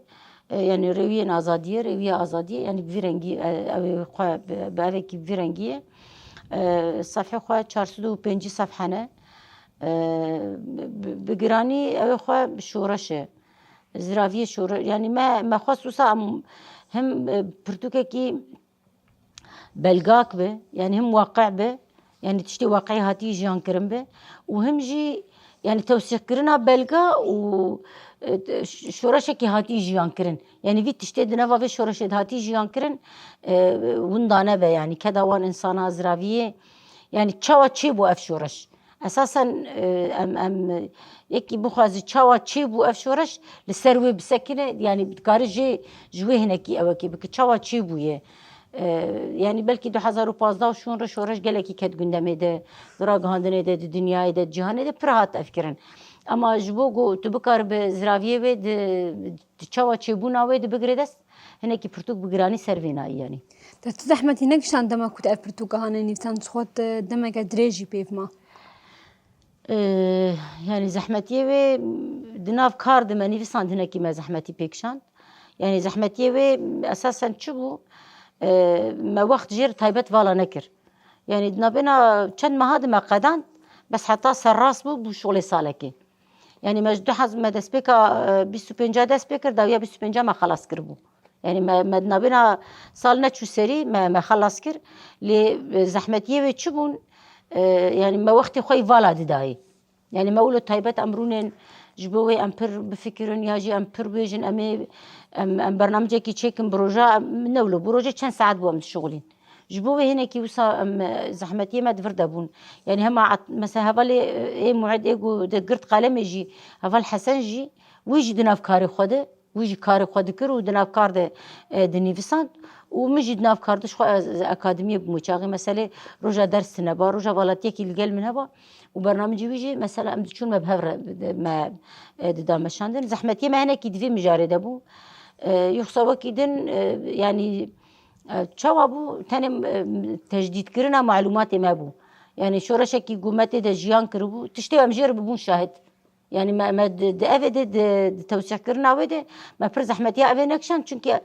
E, yanî rêwiyên azadiyê, rêwiya azadiyê, yanî bi vî rengî, e, ew ê xwe bi, bi evekî bi vî rengî ye. E, sefhê xwe çar sed û pêncî sefhe ne. E, bi, bi giranî ew ê xwe şoreş e. Ziraviyê şoreş, yanî me, me xwest wisa em him, e, pirtûkekî belgak be, yanî him waqe be, yanî tiştê waqeyî hatî jiyan kirin be û him jî, yanî tewsîqkirina belga û, e, ş-, şoreşekî hatî jiyan kirin. Yanî vî tiştê di nava vê şoreşê de hatî jiyan kirin, e, winda nebe, yanî keda wan insana ziraviyê, yanî çawa çêbû ev şoreş? Esasen, e, em, em, yekî bixwaze çawa çêbû ev şoreş, li ser wê bisekine, yanî dikare jê, ji wê hinekî ewekê bike, çawa çêbûye. E, yanî belkî du hezar û pazdeh û şûn re şoreş gelekî ket gundemê de, di ragihandinê de, di dinyayê de, di cîhanê de pir hat ev kirin. Ama ji bo ku tu bikaribe ziraviyê wê di, di çawa çêbûna wê di bigire dest, hinekî pirtûk bi giranî ser vê nayî, yanî. Te tu zehmetî nekişand dema ku tu ev pirtûka hane nivîsand, ji xwe te demeke dirêj jî pêv ma? Ee, yanî zehmetiyê wê di nav kar de me nivîsand, hinekî me zehmetî pê kişand. Yanî zehmetiyê wê esasen çi bû? Ee, me wext jê re taybet vala nekir. Yanî di navbêna çend meha de me qedand, bes heta serrast bû, bû şolê salekê. Yanî me ji du hez-, me destpêka, e, bîst û pênca dest pê kir, dawiya bîst û pênca me xelas kiribû. Yanî me, me di navbêna sal neçû serî, me, me xelas kir. Lê, e, zehmetiyê wê çi bûn? E, yanî me wextê xwe yî vala didayê. Yanî me wilo taybet em rûnên ji bo wê em pir bifikirin ya jî em pir bêjin, em ê, em, em bernamecekî çêkin bi roja, em, ne wilo, bi rojê çend saet bû em dişixulîn. Ji bo wê hinekî wisa em, e, zehmetiyê me di vir de bûn. Yanî hema at-, mesela hevalê, e, ê mued ê ku di girt qalemê jî, heval Hesen jî, wî jî di nav karê xwe de, wî jî karê xwe dikir û di nav kar de, e, dinivîsand û min jî di nav kar de ji xwe ez, ez akademiyê bûm. Wê çaxê meselê roja ders tune ba, roja valatiyekî li gel min heba û bernamecî wî jî mesela em diçûn me bi hev re, me, e, dida meşandin. Zehmetiyê me hinekî di vê mijarê de bû. E, yoksa wekî din, e, yanî, e, çawa bû? Tenê, e, tecdîdkirina malûmatê me bû. Yanî şoreşekî ku me tê de jiyan kiribû, tiştê em jê re bibûn şahid. Yanî me, me di, di evê de, di, di tewsîqkirina wê de me pir zehmetiya evê nekişand, çunkî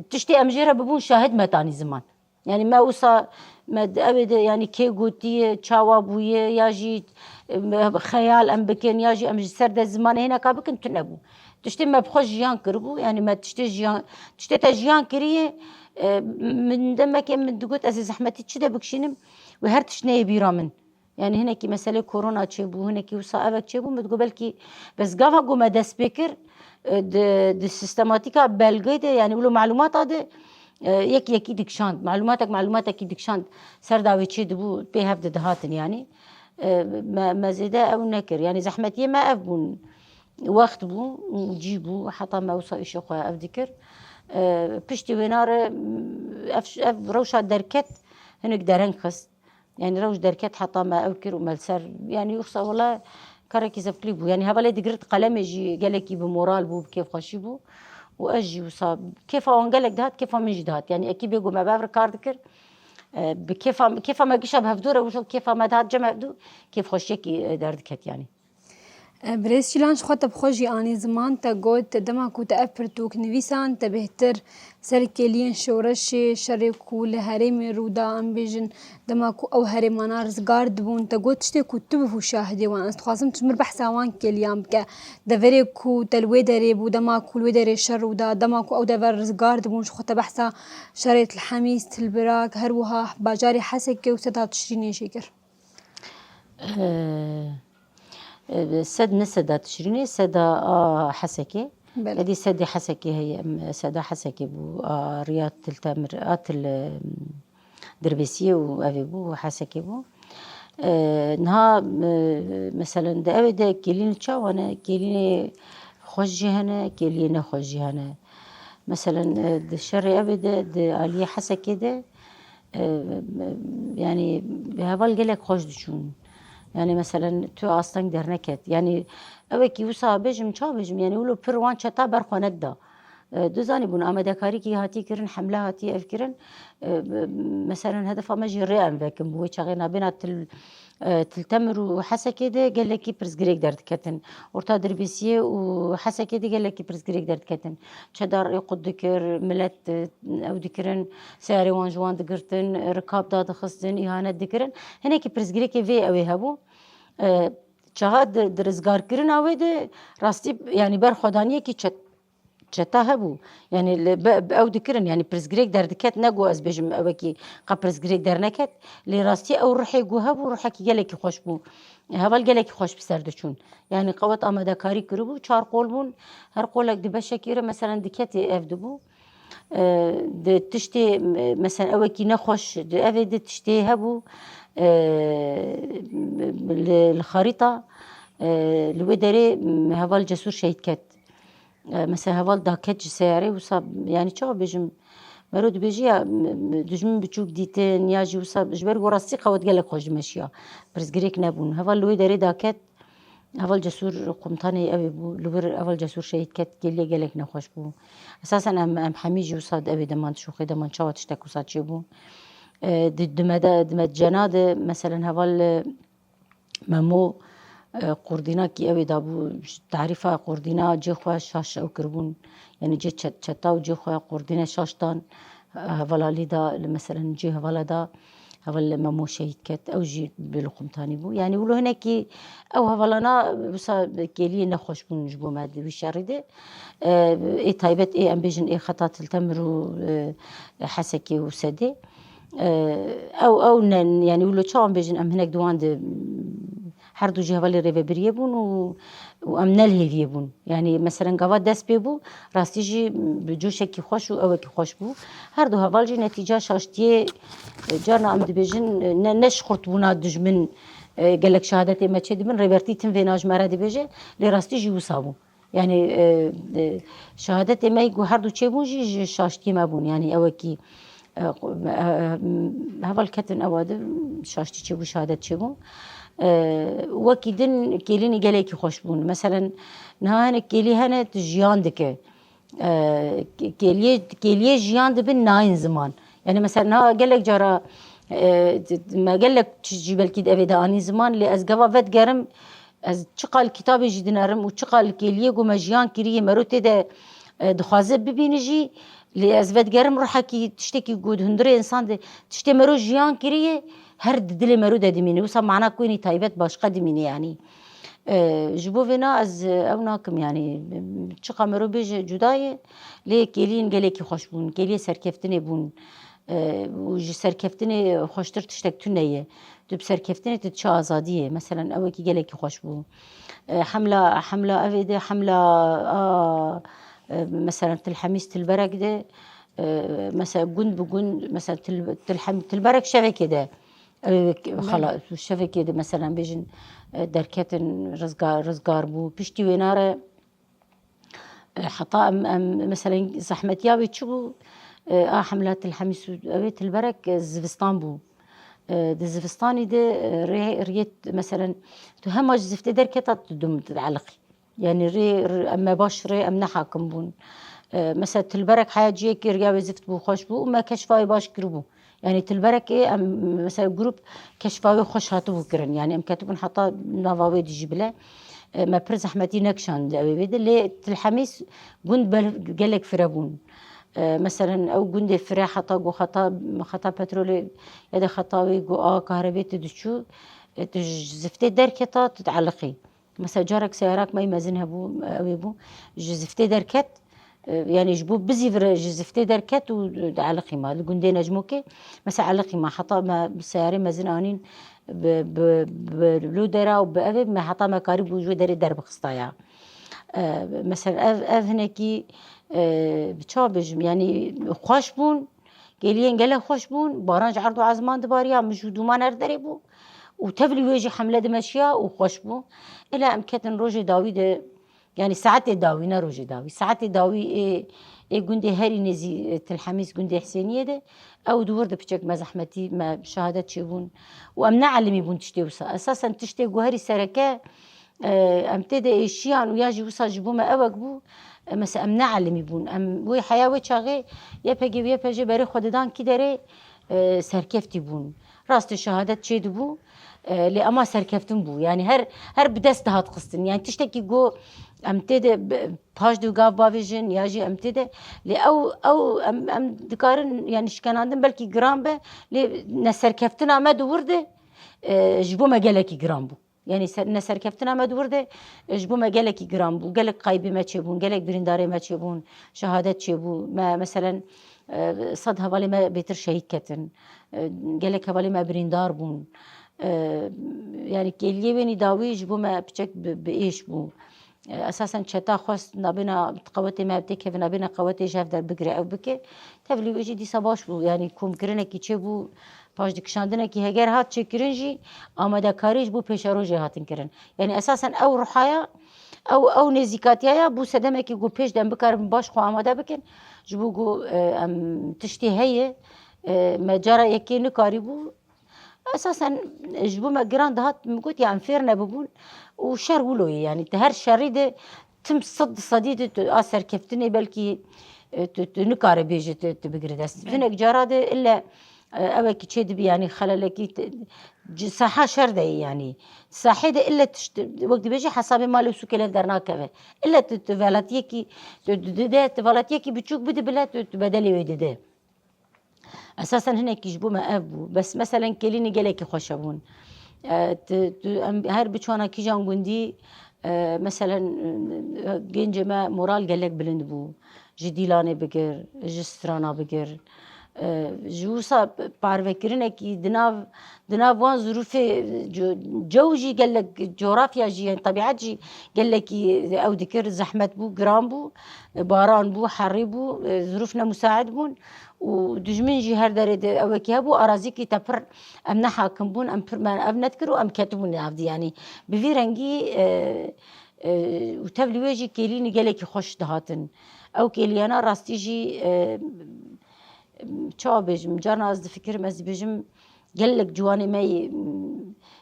tiştê em jê re bibûn şahid me tanî ziman. Yanî me wisa me di evê de, yanî kê gotiye, çawa bûye, ya jî, e, me xeyal em bikin, ya jî em ji ser de zimanê hineka bikin, tune bû. Tiştê me bi xwe jiyan kiribû, yanî me tiştê jiyan, tiştê te jiyan kiriye, e, min demekê min digot ez ê zehmetî çi de bikişînim, wê her tişt neyê bîra min. Yanî hinekî meselê korona çêbû, hinekî wisa evek çêbû, min digot belkî bes gava ku me dest pê kir, e, di, di sistematîka belgeyê de, yanî wilo malûmata de, e, yek yekî dikişand. Malûmatek malûmatekî dikişand. Ser dawê çê dibû, pê hev de dihatin yanî. E, me, me zêde ew nekir. Yanî zehmetiyê me ev bûn. Wext bû, cî bû, heta me wisa îşê xwe ev dikir. E, piştî wêna re, ev, ev rewşa derket hinek dereng xist. Yanî rewş derket heta me ew kir û me li ser, yanî wisa wele karekî zevklî bû. Yanî hevalê digirt qalemê jî gelekî bi moral bû, bi kêfxweşî bû. Û ez jî wisa kêfa wan gelek dihat, kêfa min jî dihat. Yanî ekîbê ku me bi hev re kar dikir, e, bi kêfa, kêfa me gişa bi hevdû re wisa kêfa me dihat cem hevdû, kêfxweşiyekî, e, derdiket yanî. E, Birêz Şîlan, ji xwe te bi xwe jî anî ziman, te got, dema ku te ev pirtûk nivîsand, te bêhtir ser kêliyên şoreşê, şerê ku li herêmê rû da, em bêjin, dema ku ew herêmana rizgar dibûn, te got, tiştê ku tu bû şahidê wan. Ez dixwazim tu ji min behsa wan kêliyan bike. Deverê ku te li wê derê bû, dema ku li wê derê şer rû da, dema ku ew dever rizgar dibûn, ji xwe te behsa şerê Til Hemîs, Til Birak, her wiha bajarê Hesekê û Seda Tişrînê jê kir. Ee, e, sed ne Seda Tişrînê, Seda a Hesekê. Belê. Êdî sedê Hesekê heye, em, Seda Hesekê bû, a riya Til Temir, a Til, e, Dirbêsiyê û ev ê bû, Hesekê bû. E, niha, e, meselen di ew ê de kêlîn çawa ne? Kêlînê xweş jî hene, kêliyê nexweş jî hene. Meselen, e, di şerê ev ê de, di aliyê Hesekê de, e, yanî heval gelek xweş diçûn. Yanî meselen tu asteng derneket. Yanî ewekî wisa bêjim, çawa bêjim? Yanî wilo pir wan çeta ber xwe nedida. E, dizanî bûn, amadekarîkî hatiye kirin, hemle hatiye ev kirin. E, b-, meselen hedefa me jî rê em vekin bû. Wê çaxê nabêna Til, e, Til Temir û Hesekê de gelekî pirsgirêk derdiketin. Orta Dirbêsiyê û Hesekê de gelekî pirsgirêk derdiketin. Çedar ê qut dikir, milet, e, ew dikirin, seyarê wan ji wan digirtin, rikab dadixistin, îhanet dikirin. Hinekî pirsgirêkê vê ew ê hebû. E, çaxa di, di rizgarkirina wê de rastî, yanî berxwedaniyekî çet-, çeta hebû. Yanî li, be, be ew dikirin, yanî pirsgirêk derdiket, ne ku ez bêjim ewekî qe pirsgirêk derneket. Lê rastî ew ruhê ku hebû, ruhekî gelekî xweş bû. Heval gelekî xweş bi ser diçûn. Yanî qewet amadekarî kiribû, çar qol bûn. Her qolek di beşekî re, meselen, diketê ev dibû. E, di tiştê, e, meselen, ewekî nexweş, di evê di tiştê hebû, e, li, li xarîta, e, li wê derê, m, heval Cesûr şehîd ket. E, mesela heval daket ji seyarê, wisa, yanî çawa bêjim, mero dibêjî ya, m, m, dijmin biçûk dîtin, ya jî wisa, ji ber ku rastî qewet gelek xweş dimeşiya. Pirsgirêk nebûn. Heval li wê derê daket, Heval Cesûr, komutanê ew ê bû, li wir Heval Cesûr şehîd ket, kêliyê gelek nexweş bû. Esasen em, em hemî jî wisa di ew ê deman, di şoxê deman çawa tiştek wisa çêbû. E, di, di mede, di medcena de, meselen, heval, e, Memo, e, qurdîna kî ew ê dabû, tarîfa qurdîna cê xwe şaş ew kiribûn. Yanî cê çet-, çeta û cê xwe qurdîne şaş dan, e, hevala lî da, li, meselen, cê hevala da, heval Memo şehîd ket, ew jî bêlo komutanî bû. Yanî wilo hinekî ew hevalana wisa kêliyê nexweş bûn ji bo me di wî şerî de. E, ê taybet ê, em bêjin, ê xeta Til Temir û, e, Hesekê û Sedê. E, ew, ew ne, yanî wilo çawa em bêjin, em hinek di wan de, her du jî hevalê rêvebiriyê bûn û, û em ne li hêviyê bûn. Yanî meselen gava dest pê bû, rastî jî bi coşekî xweş û ewekî xweş bû. Her du heval jî netîca şaştiyê, e, carna em dibêjin, e, ne, ne ji xurtbûna dijmin, e, gelek şehadetê me çêdibin, Rêbertî tim vêna ji me re dibêje, lê rastî jî wisa bû. Yanî, e, e, şehadetê me ku her du çêbûn jî ji şaştiyê me bûn. Yanî ewekî, e, e, heval ketin ewa de şaştî çêbû, şehadet çêbû. E, wekî din kêlînî gelekî xweş bûn. Meselen, niha hinek kêlî hene, tu jiyan dike. E, kê-, kêliyê, kêliyê jiyan dibin nayên ziman. Yanî mesela niha gelek cara, e, me gelek tişt jî belkî di evê de anî ziman, lê ez gava vedigerim, ez çiqal kitabê jî dinerim û çiqal kêliyê ku me jiyan kiriye, mero tê de, e, dixwaze bibîne jî, lê ez vedigerim ruhekî tiştekî ku di hundirê însan de tiştê mero jiyan kiriye, her di dilê mero de dimîne. Wisa mana ku yenî taybet başqa dimîne yanî. E, ji bo vêna ez, e, ew nakim yanî, çiqa mero bêje cuda ye, lê kêliyên gelekî xweş bûn, kêliyê serkeftinê bûn. E, û ji serkeftinê xweştir tiştek tune ye. Tu bi serkeftinê tu diçe azadiyê. Meselen, ewekî gelekî xweş bû. E, hemla, hemla evê de, hemla a, e, meselen, Til Hemîs, Tilberek de, e, mesela gund bi gund, mesela Til, Til Hem-, Tilberek şevekê de, e, xala, şevekê de, meselen, bêjin, e, derketin, rizgar, rizgar bû. Piştî wêna re, E, heta em, em, meselen, zehmetiya wê çi bû? E, a hemla Til Hemîs û ew ê Tilberek, e, zivistan bû. E, di zivistanî de, e, rê, riyê, meselen, tu hema ji ziftê derketa tu dum dieliqî. Yanî rê, rê, em me baş rê, em ne hakim bûn. E, mesela Tilberek heya ciyekê riya wê zift bû, xweş bû û me keşfa wê baş kiribû. Yanî Tilberekê em, mesela, grup keşfa wê xweş hatibû kirin. Yanî em ketibûn heta nava wê dijî bile. E, me pir zehmetî nekişand ew ê wê de. Lê Til Hemîs gund bel-, gelek fire bûn. E, meselen, ew gundê fire heta ku xeta, xeta petrolê ya de xeta wê ku a kahrebê tu diçû, e, tu ji ziftê derketa, tu dieliqî. Mesela, carek seyarak me yî mezin hebû, ew ê bû, ji ziftê derket, e, yanî ji bo bizîvire ji ziftê derket û dieliqî ma. Li gundê Necmokê, mesela, eliqî ma. Heta me bi seyarê mezin anîn bi, bi, bi lodera û bi evê me heta me karîbû ji wê derê derbixistaya. E, mesela, ev, ev hinekî, e, bi çawa bêjim, yanî xweş bûn, kêliyên gelek xweş bûn, baran ji erd û ezman dibariya, mij û dûman her derê bû û tevlî wê jî hemle dimeşiya û xweş bû. Êla em ketin rojê dawî de, yanî saetê dawî, ne rojê dawî, saetê dawî ê, ê gundê herî nêzî, e, Til Hemîs, gundê Hisêniyê de, ew di wir de piçek me zehmetî, me şehadet çêbûn û em neelimî bûn tiştê wisa. Esasen tiştê ku herî sereke, e, em tê de êşiyan û ya jî wisa ji bo me ewek bû, E, mesela em ne elimî bûn. Em wê heya wê çaxê Y P G û Y P J berê xwe didan kî derê, e, serkeftî bûn. Rastê şehadet çê dibû, e, lê ema serkeftin bû. Yani her her bi dest dihat xistin. Yani tiştekî go em tê de b- paş dû gav bavêjin ya jî em tê de. Lê ew ew em em dikarin yani şikenandin belkî giran be. Lê neserkeftina me di wir de, e, ji bo me gelekî giran bû. Yani ser, neserkeftina me di wir de, e, ji bo me gelekî giran bû. Gelek qayîbê me çêbûn, gelek birîndarê me çêbûn, şehadet çêbû. Me, meselen, e, sed hevalê me bêtir şehîd ketin. E, gelek hevalê me birîndar bûn. E, yani kêliyê wênî dawî ji bo me piçek bi, bi êş bû. E, esasen çeta xwest nabêna qewetê me têkeve, nabêna qewetê ji hev derbigire ew bike. Tevlî wê jî dîsa baş bû. Yani komkirinekî çêbû, paşdikişandinekî heger hat çêkirin jî, amadekarî ji bo pêşerojê hatin kirin. Yani esasen ew ruhaya, ew, ew nêzîkatiya ya bû sedemekî ku pêş de em bikaribin baş xwe amade bikin. Ji bo ku, e, em tiştê heye, e, me cara yekê nikarîbû. Esasen ji bo me giran dihat, min got ya em fêr nebibûn û şer wilo ye. Yani di her şerî de tim sed di sedî de tu a serkeftinê belkî, e, tu, tu nikare bêje tu, tu bigire dest. Belê. Hinek cara de ille, e, ewekî çê dibi, yani xelelekî te- ci- saha şer de ye yani. Sahê de ille tişt, wek dibêje hesabê malê û sûkê lev dernakeve. Ille tu, tu velatiyekî, tu, tu dide, tu velatiyekî biçûk bidi bile tu, tu bedelê wê dide. Esasen hinekî ji bo me ev bû. Bes meselen kêlînî gelekî xweş hebûn. E, tu, tu, em her biçwana kîjan gundî, e, meselen, e, gencê me moral gelek bilind bû. Ji dîlanê bigir, ji strana bigir. E, ji wisa parvekirinekî di nav, di nav wan zirûfê, co- cew jî gelek, cografya jî, yani tebîet jî gelekî ew dikir, zehmet bû, giran bû, e, baran bû, herî bû, e, zirûf nemusaid bûn. Û dijmin jî her derê de ewekî hebû, arazîkî te pir em ne hakim bûn, em pir me ev nedikir û em ketibûn navdî. Yanî bi vî rengî, e, e, û tevlî wê jî kêlînî gelekî xweş dihatin. Ew kêliyana rastî jî, e, çawa bêjim, carna ez difikirim, ez dibêjim, gelek ciwanê me yê, m,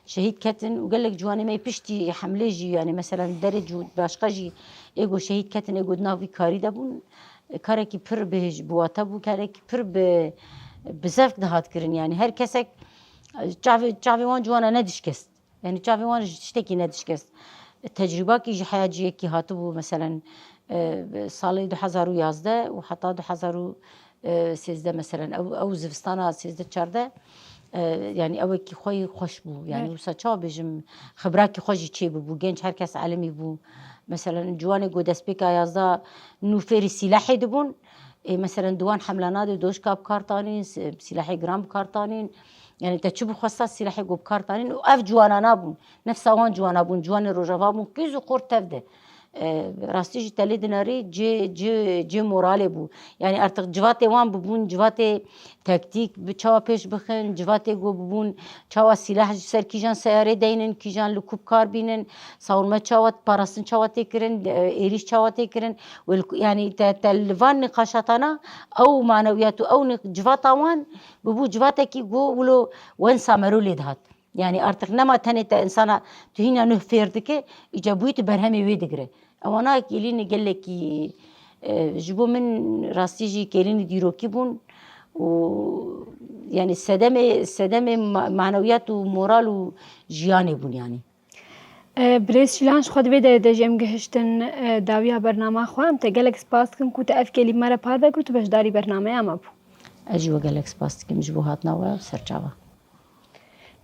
şehîd ketin û gelek ciwanê me yê piştî hemlê jî, yani mesela derê cu-, başqa jî ê ku şehîd ketin, ê ku di nav vî karî de bûn, karekî pir bi hêj-, bi wate bû, karekî pir bi, bi zevk dihat kirin. Yani her kesek çavê, çavê wan ciwana nedişkest. Yani çavê wan ji tiştekî nedişkest. Tecrûbakî ji heya cihekî hatibû, meselen, e, salê du hezar û yazdeh û heta du hezar û sêzdeh, meselen, ew, ew zivistana sêzdeh çardeh, e, yani ewekî xwe yî xweş bû. Yani Evet. Wisa çawa bêjim, xibrakî xwe jî çê bibû. Genç her kes elimî bû. Meselen, ciwanê ku destpêka yazdeh nû fêrî sîlehê dibûn. Ê, meselen, di wan hemlana de doşka bi kar tanîn, si-, sîlehê giran bi kar tanîn. Yani te çi bixwesta sîlehê ku bi kar tanîn û ev ciwanana bûn. Nefsa wan ciwana bûn, ciwanê Rojava bûn, qîz û xort tev de. E, rastî jî te lê dinarî cê, cê, cê moralê bû. Yani artık civatê wan bibûn, civatê taktîk, bi çawa pêş bixin, civatê ku bibûn, çawa sîlah ji ser kîjan seyarê deynin, kîjan li ku bi kar bînin, savunma çawa, parastin çawa tê kirin, e, êrîş çawa tê kirin. Wel, yani te, te li van nîqaşatana ew manewiyat û ew nîq-, civata wan bibû civatekî ku wilo wensa merû lê dihat. Yani artık nema tenê te insana tu hîna nuh fêr dike, îca bûyî tu berhemê wê digire. Ewana kêlînî gelekî, e, ji bo min rastî jî kêlînî dîrokî bûn û yani sedemê, sedemê ma-, manewiyat û moral û jiyanê bûn yani. E, Birêz Şîlan, ji xwe di vê derê de jî em gihiştin, e, dawiya bernama xwe. Em te gelek spas dikin ku te ev kêlî me re parve kir û tu beşdarî bernameya me bû. Ez jî we gelek spas dikim ji bo hatina we û serçava.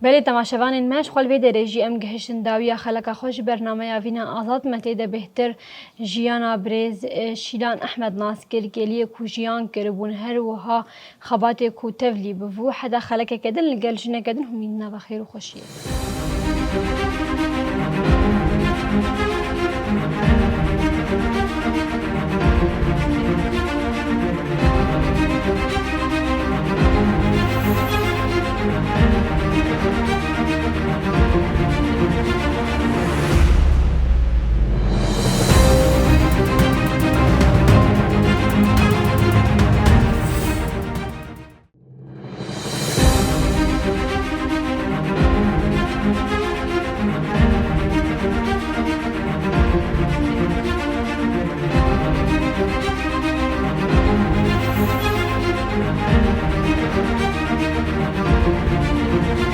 Belê, temaşevanên me, ji xwe li vê derê jî em gihiştin dawiya xeleka xwe ji bernameya Vîna Azad. Me tê de bêhtir jiyana birêz, e, Şîlan Ehmed nas kir, kêliyê ku jiyan kiribûn, her wiha xebatê ku tevlî bû. Heta xelekeke din li gel jineke din hûn yên nava xêr û xweşiyê.